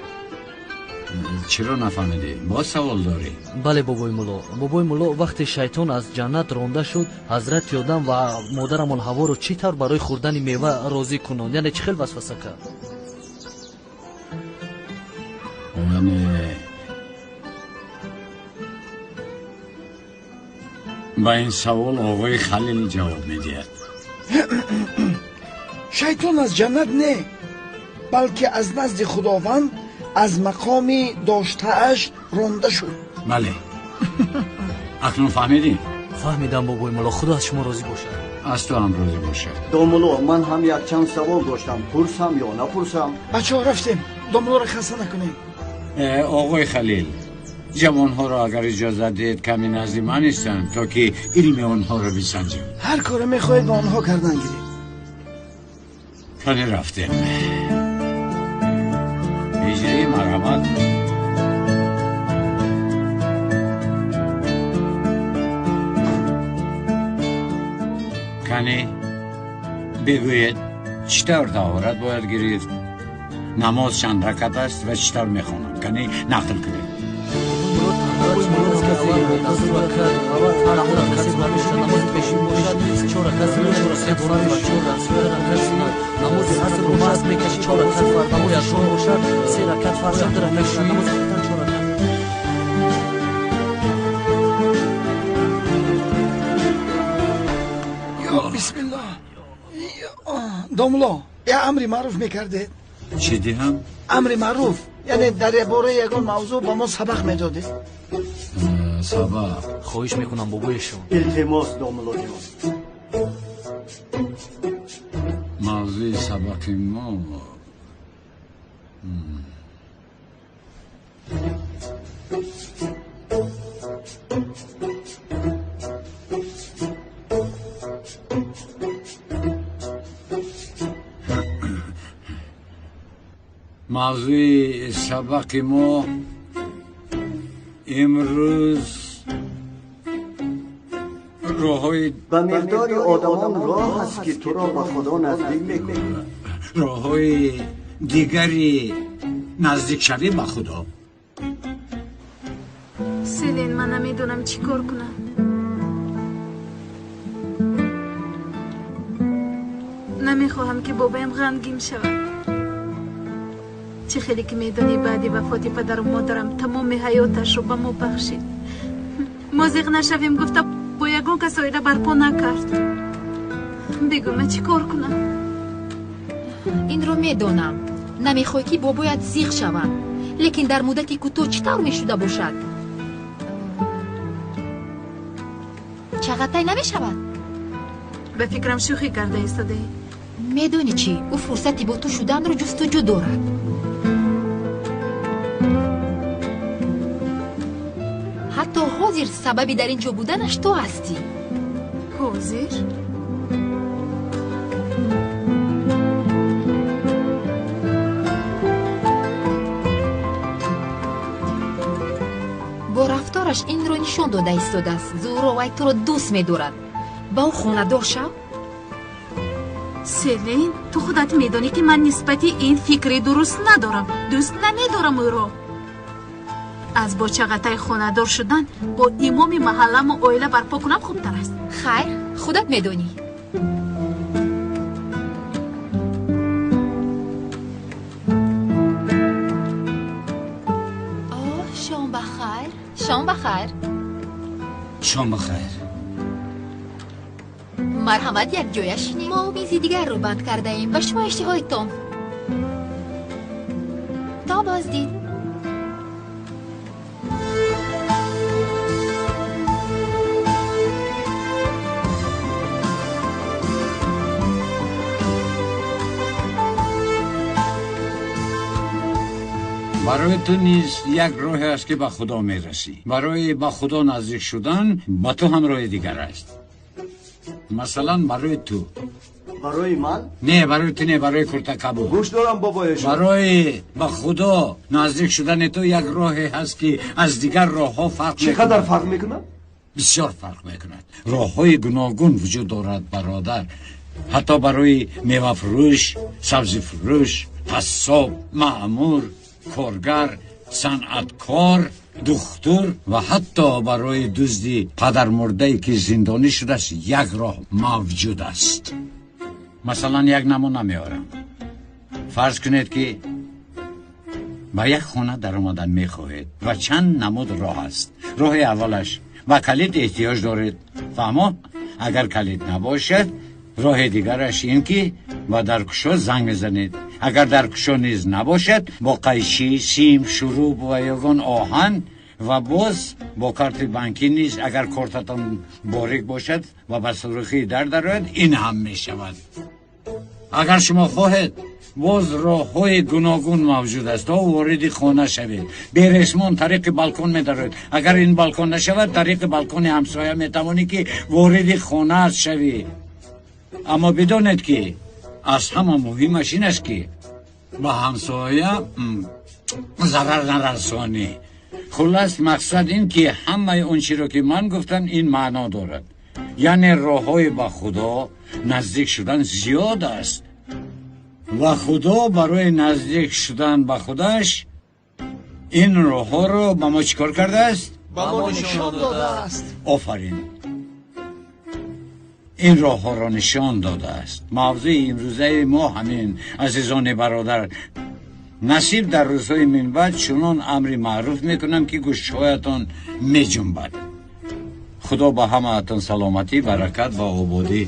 Speaker 2: Чиро нафаҳмидӣ? Боз савол дорӣ?
Speaker 13: Бале, бобои мулло. Бобои мулло, вақте шайтон аз ҷаннат ронда шуд, ҳазрати Одам ва модарамон Ҳаворо чӣ тавр барои хӯрдани мева розӣ кунанд? Яъне чӣ хел васваса кард?
Speaker 2: Яъне ба ин савол оғои Халил ҷавоб медиҳад.
Speaker 15: Шайтон аз ҷаннат не, балки аз назди Худованд аз мақоми доштааш ронда шуд.
Speaker 2: Бале. Акнун фаҳмидӣ?
Speaker 13: Фаҳмидам, бобои мулло. Худо аз шумо розӣ бошад.
Speaker 2: Аз ту ҳам розӣ бошад.
Speaker 10: Домулло, ман ҳам якчанд савол доштам. Пурсам ё напурсам?
Speaker 15: Бачаҳо, рафтем. Домуллоро хаста накунем.
Speaker 2: Оғои Халил, ҷавонҳоро агар иҷозат диҳед, каме назди ман истанд, то ки илми онҳоро бисанҷам.
Speaker 15: Ҳар коре мехоҳед ба онҳо кардан гиред.
Speaker 2: Кане рафтем. Ҳиҷрӣ, марҳамат. Кане бигӯед, чӣ тавр таҳорат бояд гирифт? Намоз чанд ракат аст ва чӣ тавр мехонанд? Кане нақл кунед.
Speaker 15: Ё бисмиллоҳ. Домулло, я амри маъруф мекардед?
Speaker 2: Чӣ диҳам?
Speaker 15: Амри маъруф, яъне дар бораи ягон мавзӯъ ба мо сабақ медодед.
Speaker 2: Сабақ?
Speaker 13: Хоҳиш мекунам, бобоешон.
Speaker 10: Илтимос, домуллоҷон.
Speaker 2: Мавзӯи сабақи мо Мавзӯи сабақи мо имрӯз роҳҳои
Speaker 10: ба миқдори одамон роҳ аст, ки туро ба Худо наздик мекунад.
Speaker 2: Роҳҳои дигари наздикшавӣ ба Худо.
Speaker 4: Селин, ман намедонам чӣ кор кунам. Намехоҳам, ки бобоям ғамгин шавад. Чӣ хеле ки медонӣ, баъди вафоти падару модарам тамоми ҳаёташро ба мо бахшид. Мо зиқ нашавем гуфта бо ягон кас оила барпо накард. Бигӯ, ман чӣ кор кунам?
Speaker 5: Инро медонам. Намехоҳӣ, ки бобоят зиқ шаванд, лекин дар муддати кӯтоҳ чӣ тавр мешуда бошад? Чағатай намешавад?
Speaker 4: Ба фикрам, шӯхӣ карда истодаӣ.
Speaker 5: Медонӣ чӣ, ӯ фурсати бо ту шуданро ҷустуҷӯ дорад. Ҳатто ҳозир сабаби дар ин ҷо буданаш ту ҳастӣ.
Speaker 4: Ҳозир?
Speaker 5: Бо рафтораш инро нишон дода истодааст. Зуҳро, вай туро дӯст медорад. Ба ӯ хонадор шав.
Speaker 4: Селин, ту худат медонӣ, ки ман нисбати ин фикри дуруст надорам. Дӯст намедорам ӯро. Аз бо Чағатай хонадор шудан бо имоми маҳалламу оила барпо кунам хубтар аст.
Speaker 5: Хайр, худат медонӣ. О, шом ба хайр, шом ба хайр.
Speaker 6: Шом ба хайр.
Speaker 5: Марҳамат, якҷоя шинед. Мо мизи дигарро банд кардаем. Ба шумо иштиҳои том. То боздид.
Speaker 2: Барои ту низ як роҳе аст, ки ба Худо мерасӣ. Барои ба Худо наздик шудан ба ту ҳам роҳи дигар аст. Масалан, барои ту.
Speaker 10: Барои ман?
Speaker 2: Не, барои ту не, барои куртакабуд.
Speaker 12: Гӯш дорам, бобоешон.
Speaker 2: Барои ба Худо наздик шудани ту як роҳе ҳаст, ки аз дигар роҳҳо фарқ
Speaker 12: Чӣ қадар фарқ мекунад?
Speaker 2: Бисёр фарқ мекунад. Роҳҳои гуногун вуҷуд дорад, бародар. Ҳатто барои мевафурӯш, сабзифурӯш, қассоб, маъмур, коргар, санъаткор, духтур ва ҳатто барои дузди падармурдае, ки зиндонӣ шудааст, як роҳ мавҷуд аст. Масалан, як намуна меорам. Фарз кунед, ки ба як хона даромадан мехоҳед ва чанд намуд роҳ аст. Роҳи аввалаш: ба калид эҳтиёҷ доред. Фаҳмо? Агар калид набошад, роҳи дигараш ин ки ба даркушо занг мезанед. Агар даркушо низ набошад, бо қайчӣ, сим, шуруб ва ягон оҳан ва боз бо карти бонкӣ низ, агар кортатон борик бошад ва ба сурӯхии дар дарояд, ин ҳам мешавад. Агар шумо хоҳед, боз роҳҳои гуногун мавҷуд аст, то вориди хона шавед. Бересмон тариқи балкон медароед. Агар ин балкон нашавад, тариқи балкони ҳамсоя метавонӣ, ки вориди хонаат шавӣ. Аммо бидонед, ки аз ҳама муҳимаш ин аст, ки ба ҳамсоя зарар нарасонӣ. Хуллас, мақсад ин ки ҳамаи он чиро, ки ман гуфтам, ин маъно дорад, яъне роҳҳои ба Худо наздик шудан зиёд аст ва Худо барои наздик шудан ба худаш ин роҳҳоро ба мо чӣ кор кардааст?
Speaker 15: Ба мо нишон додааст.
Speaker 2: Офарин, ин роҳҳоро нишон додааст. Мавзӯи имрӯзаи мо ҳамин, азизони бародар. Насиб дар рӯзҳои минбаъд чунон амри маъруф мекунам, ки гӯшҳоятон меҷунбад. Худо ба ҳамаатон саломатӣ, баракат ва ободӣ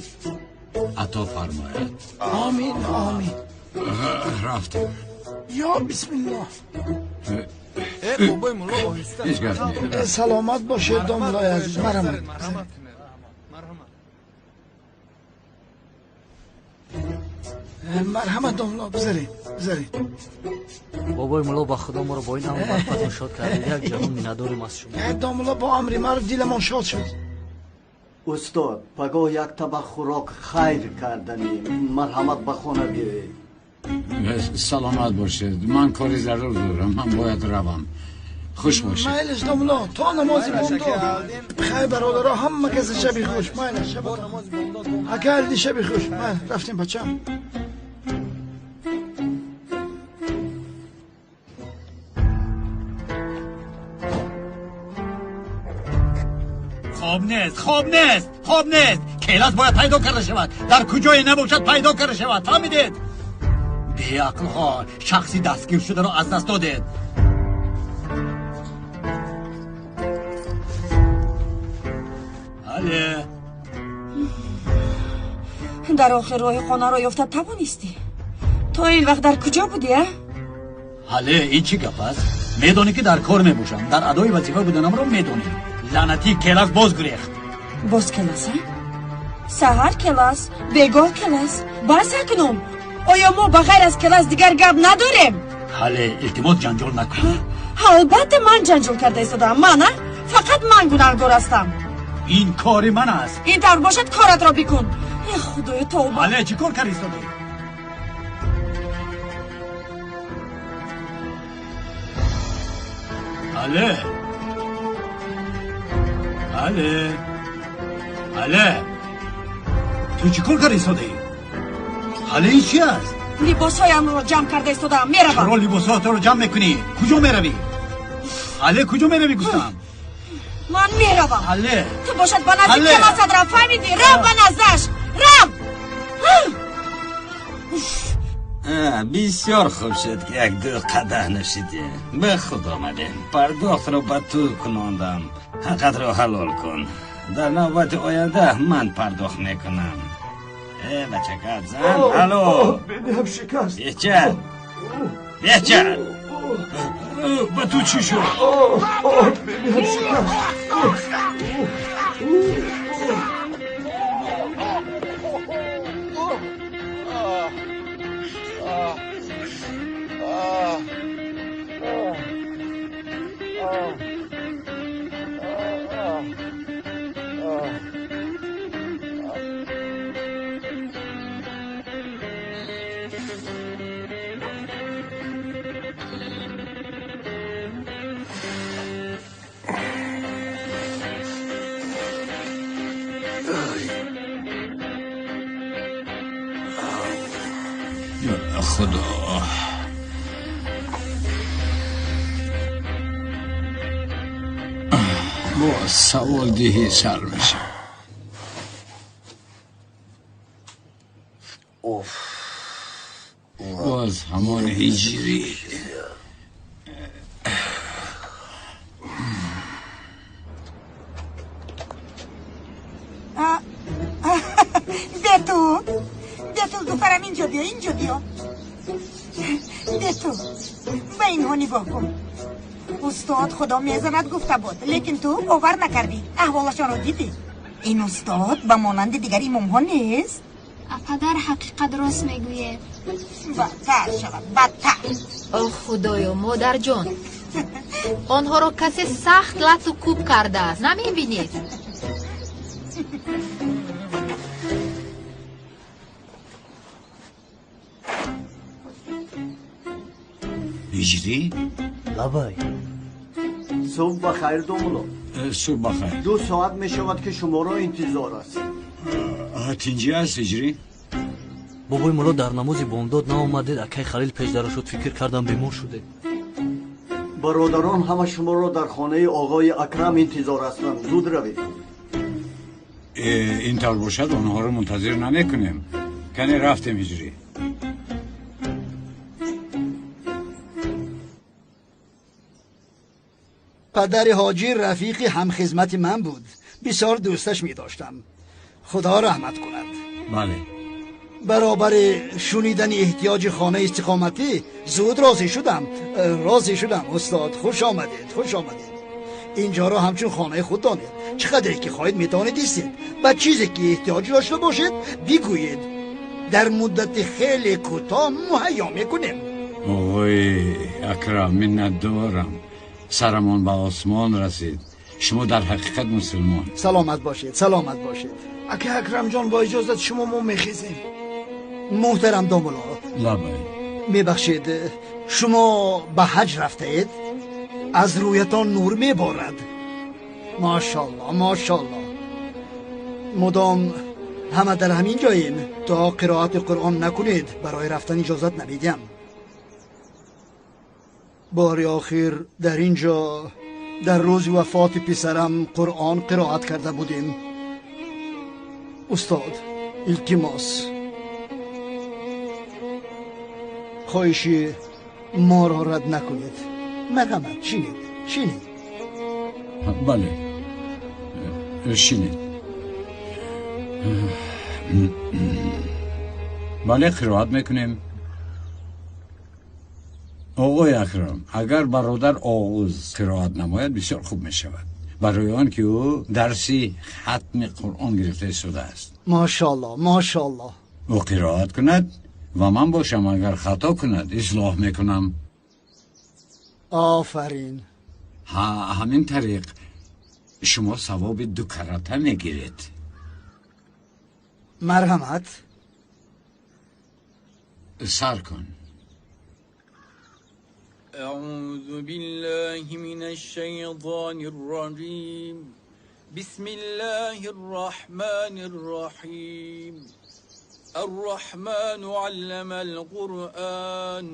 Speaker 2: ато фармояд.
Speaker 15: Омин, омин.
Speaker 2: Рафтем.
Speaker 15: Ё бисмиллоҳ.
Speaker 7: Бобои мулло, оҳиста.
Speaker 2: Ҳеҷ гап не.
Speaker 15: Саломат бошед, домлои азиз, марҳамат. Марҳамат, домло, бизаред, бизаред.
Speaker 13: Бобои мулло, ба Худо, моро бо ин амр барфатон шод кардед. Як ҷаҳон миннатдорем аз шумо.
Speaker 15: Домло, бо амри маъруф диламон шод шуд.
Speaker 10: Устод, пагоҳ як табақ хӯрок хайр карданем. Марҳамат, ба хона биёед.
Speaker 2: Саломат бошед. Ман кори зарур дорам. Ман бояд равам. Хуш бошед.
Speaker 15: Майлаш домулло, то намози бомдод. Хайр бародаро, ҳама кас шаби хуш. Майлаш ака Алди, шаби хуш. Майл, рафтем бачам.
Speaker 1: Хоб нест, хоб нест, хоб нест. Келас бояд пайдо карда шавад. Дар куҷое набошад пайдо карда шавад. Фаҳмидед? Беақлҳо, шахси дастгир шударо аз даст додед. Ҳале.
Speaker 8: Дар охир роҳи хонаро ёфта тавонистӣ? То ин вақт дар куҷо будӣ, а?
Speaker 1: Ҳале, ин чӣ гап аст? Медонӣ ки дар кор мебошам. Дар адои вазифа буданамро медонӣ. Лаънатӣ Келас боз гурехт.
Speaker 8: Боз Келас, а? Саҳар Келас, бегоҳ Келас. Бас акнун. Оё мо ба ғайр аз Келас дигар гап надорем?
Speaker 1: Ҳале, илтимос ҷанҷол накун.
Speaker 8: Албатта ман ҷанҷол карда истодаам. Ман, а? Фақат ман гунаҳкор ҳастам.
Speaker 1: Ин кори ман аст.
Speaker 8: Ин тавр бошад коратро бикун. Э худоё, тавба.
Speaker 1: Ҳале, чӣ кор карда истодаӣ? Ҳале. Ҳале. Ҳале. Ту чӣ кор карда истодаӣ? Ҳале, ин чӣ аст?
Speaker 8: Либосҳоямро ҷамъ карда истодаам, меравам.
Speaker 1: Чаро либосҳоятро ҷамъ мекунӣ? Куҷо меравӣ? Ҳале, куҷо меравӣ гуфтам?
Speaker 8: Ман меравам.
Speaker 1: Ҳале.
Speaker 8: Ту бошад ба назди Келасат рав, фаҳмидӣ? Рав ба наздаш, рав.
Speaker 6: Бисёр хуб шуд ки як-ду қадаҳ нӯшидӣ. Ба худ омадем. Пардохтро ба ту кунондам. Ҳаққатро ҳалол кун. Дар навбати оянда ман пардохт мекунам. Э, бачакат зан. Алло.
Speaker 12: Бинам шикаст.
Speaker 6: Беҳча. Беҳча.
Speaker 1: Ба ту чӣ шуд?
Speaker 12: Бинам шикаст.
Speaker 2: Худо. Боз савол диҳӣ сар мешавад. Боз ҳамон ҳиҷрӣ.
Speaker 9: Бетул, Бетул, духтарам, инҷо биё, инҷо биё. Бетул, ба инҳо нигоҳ кун. Устод худо мезанад гуфта буд, лекин ту бовар накардӣ. Аҳволашонро дидӣ? Ин устод ба монанди дигар имомҳо нест.
Speaker 17: Падар ҳақиқат рост мегӯяд.
Speaker 9: Бадтар шавад, бадтар.
Speaker 5: О худоё, модарҷон, онҳоро касе сахт лату кӯб кардааст. Намебинед?
Speaker 2: Ҳиҷрӣ?
Speaker 10: Лабай. Субҳ ба хайр, домулло.
Speaker 2: Субҳ ба хайр.
Speaker 10: 2 соат мешавад ки шуморо интизор аст.
Speaker 2: Тинҷӣ аст, ҳиҷрӣ?
Speaker 13: Бобои мулло, дар намози бомдод наомадед. Акай Халил пешдаро шуд, фикр кардам бемор шудед.
Speaker 10: Бародарон ҳама шуморо дар хонаи оғои Акрам интизор ҳастанд. Зуд равед.
Speaker 2: Ин тавр бошад онҳоро мунтазир намекунем. Кане рафтем, ҳиҷрӣ.
Speaker 12: Падари ҳоҷӣ рафиқи ҳамхизмати ман буд. Бисёр дӯсташ медоштам. Худо раҳмат кунад.
Speaker 2: Бале.
Speaker 12: Баробари шунидани эҳтиёҷи хонаи истиқоматӣ зуд розӣ шудам. Розӣ шудам, устод. Хуш омадед, хуш омадед. Инҷоро ҳамчун хонаи худ донед. Чӣ қадре ки хоҳед метавонед истед. Ба чизе ки эҳтиёҷ дошта бошед бигӯед. Дар муддати хеле кӯтоҳ муҳайё мекунем.
Speaker 2: Оғои Акрам, миннатдорам. Сарамон ба осмон расид. Шумо дар ҳақиқат мусулмон.
Speaker 12: Саломат бошед, саломат бошед.
Speaker 15: Ака Акрамҷон, бо иҷозат шумо мо мехезем.
Speaker 12: Муҳтарам домулло,
Speaker 2: Лабай.
Speaker 18: Мебахшед, шумо ба ҳаҷ рафтаед? Аз рӯятон нур меборад. Мошалло, мошалло. Мудом ҳама дар ҳамин ҷоем. То қироати Қуръон накунед, барои рафтан иҷозат намедиҳам. Бори охир дар ин ҷо дар рӯзи вафоти писарам Қуръон қироат карда будем. Устод, илтимос, хоҳиши моро рад накунед. Марҳамат, шинед, шинед.
Speaker 2: Бале, шинед. Бале, қироат мекунем. Оғои Акрам, агар бародар Оғуз қироат намояд, бисёр хуб мешавад, барои он ки ӯ дарси хатми Қуръон гирифта истодааст.
Speaker 18: Мошалло, мошалло.
Speaker 2: Ӯ қироат кунад ва ман бошам, агар хато кунад, ислоҳ мекунам.
Speaker 18: Офарин.
Speaker 2: Ҳа, ҳамин тариқ шумо савоби ду карата мегиред.
Speaker 18: Марҳамат.
Speaker 2: Сар кун.
Speaker 19: أعوذ بالله من الشيطان الرجيم. بسم الله الرحمن الرحيم. الرحمن علم القرآن.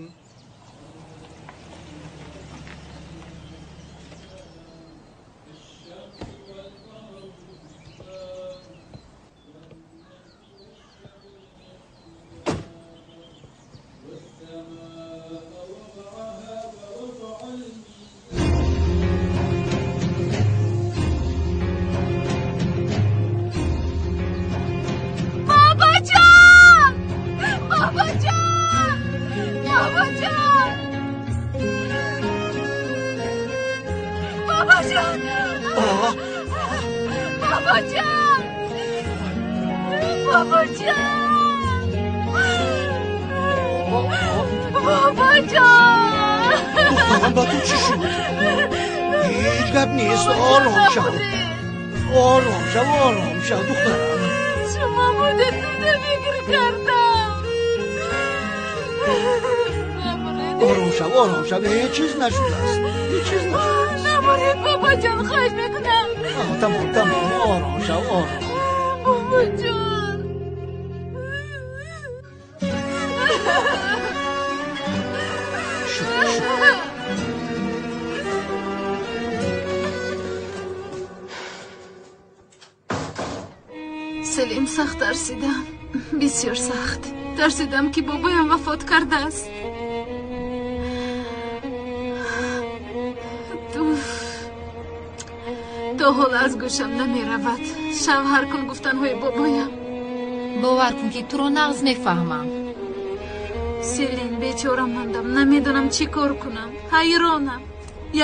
Speaker 18: Духтарам, ба ту чӣ шуд? Ҳеҷ гап нест, ором шав, ором шав, ором шав, духтарам.
Speaker 4: Шумо будед, туда фикр кардам.
Speaker 18: Ором шав, ором шав, ҳеҷ чиз нашудааст, ҳеҷ чиз нашудааст.
Speaker 4: Набуред, бобоҷон, хоҳиш мекунам.
Speaker 18: Тамом, тамом, ором шав, ором.
Speaker 4: Бобоҷон. Селим, сахт тарсидам, бисёр сахт тарсидам, ки бобоям вафот кардааст. То ҳол аз гӯшам намеравад шавҳар кун гуфтанҳои бобоям.
Speaker 5: Бовар кун, ки туро нағз мефаҳмам.
Speaker 4: Селин, бечора мондам, намедонам чӣ кор кунам, ҳайронам.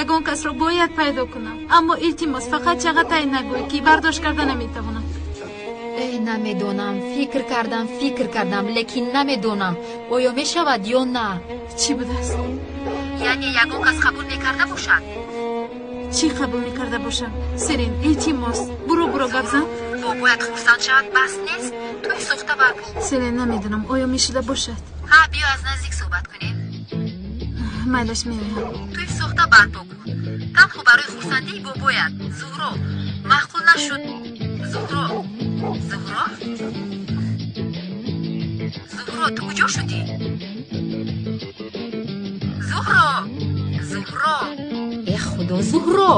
Speaker 4: Ягон касро бояд пайдо кунам, аммо илтимос, фақат чағатай нагӯй, ки бардошт карда наметавонам.
Speaker 5: Э, намедонам, фикр кардам, фикр кардам, лекин намедонам, оё мешавад ё на.
Speaker 4: Чӣ будааст?
Speaker 5: Яъне ягон кас қабул мекарда бошад.
Speaker 4: Чӣ қабул мекарда бошам? Селин, илтимос, буро, буро, гап зан.
Speaker 5: Бобоят хурсанд шавад, бас нест? Тӯй сохта барпо.
Speaker 4: Селин, намедонам, оё мешуда бошад.
Speaker 5: Ҳа, биё аз наздик суҳбат кунем.
Speaker 4: Майлаш, меоям.
Speaker 5: Тӯй сохта барпо кун, танҳо барои хурсандии бобоят. Зуҳро, маъқул нашуд. Зуҳро, Зуҳро, Зуҳро, ту куҷо шудӣ? Зуҳро, Зуҳро, э худо, Зуҳро.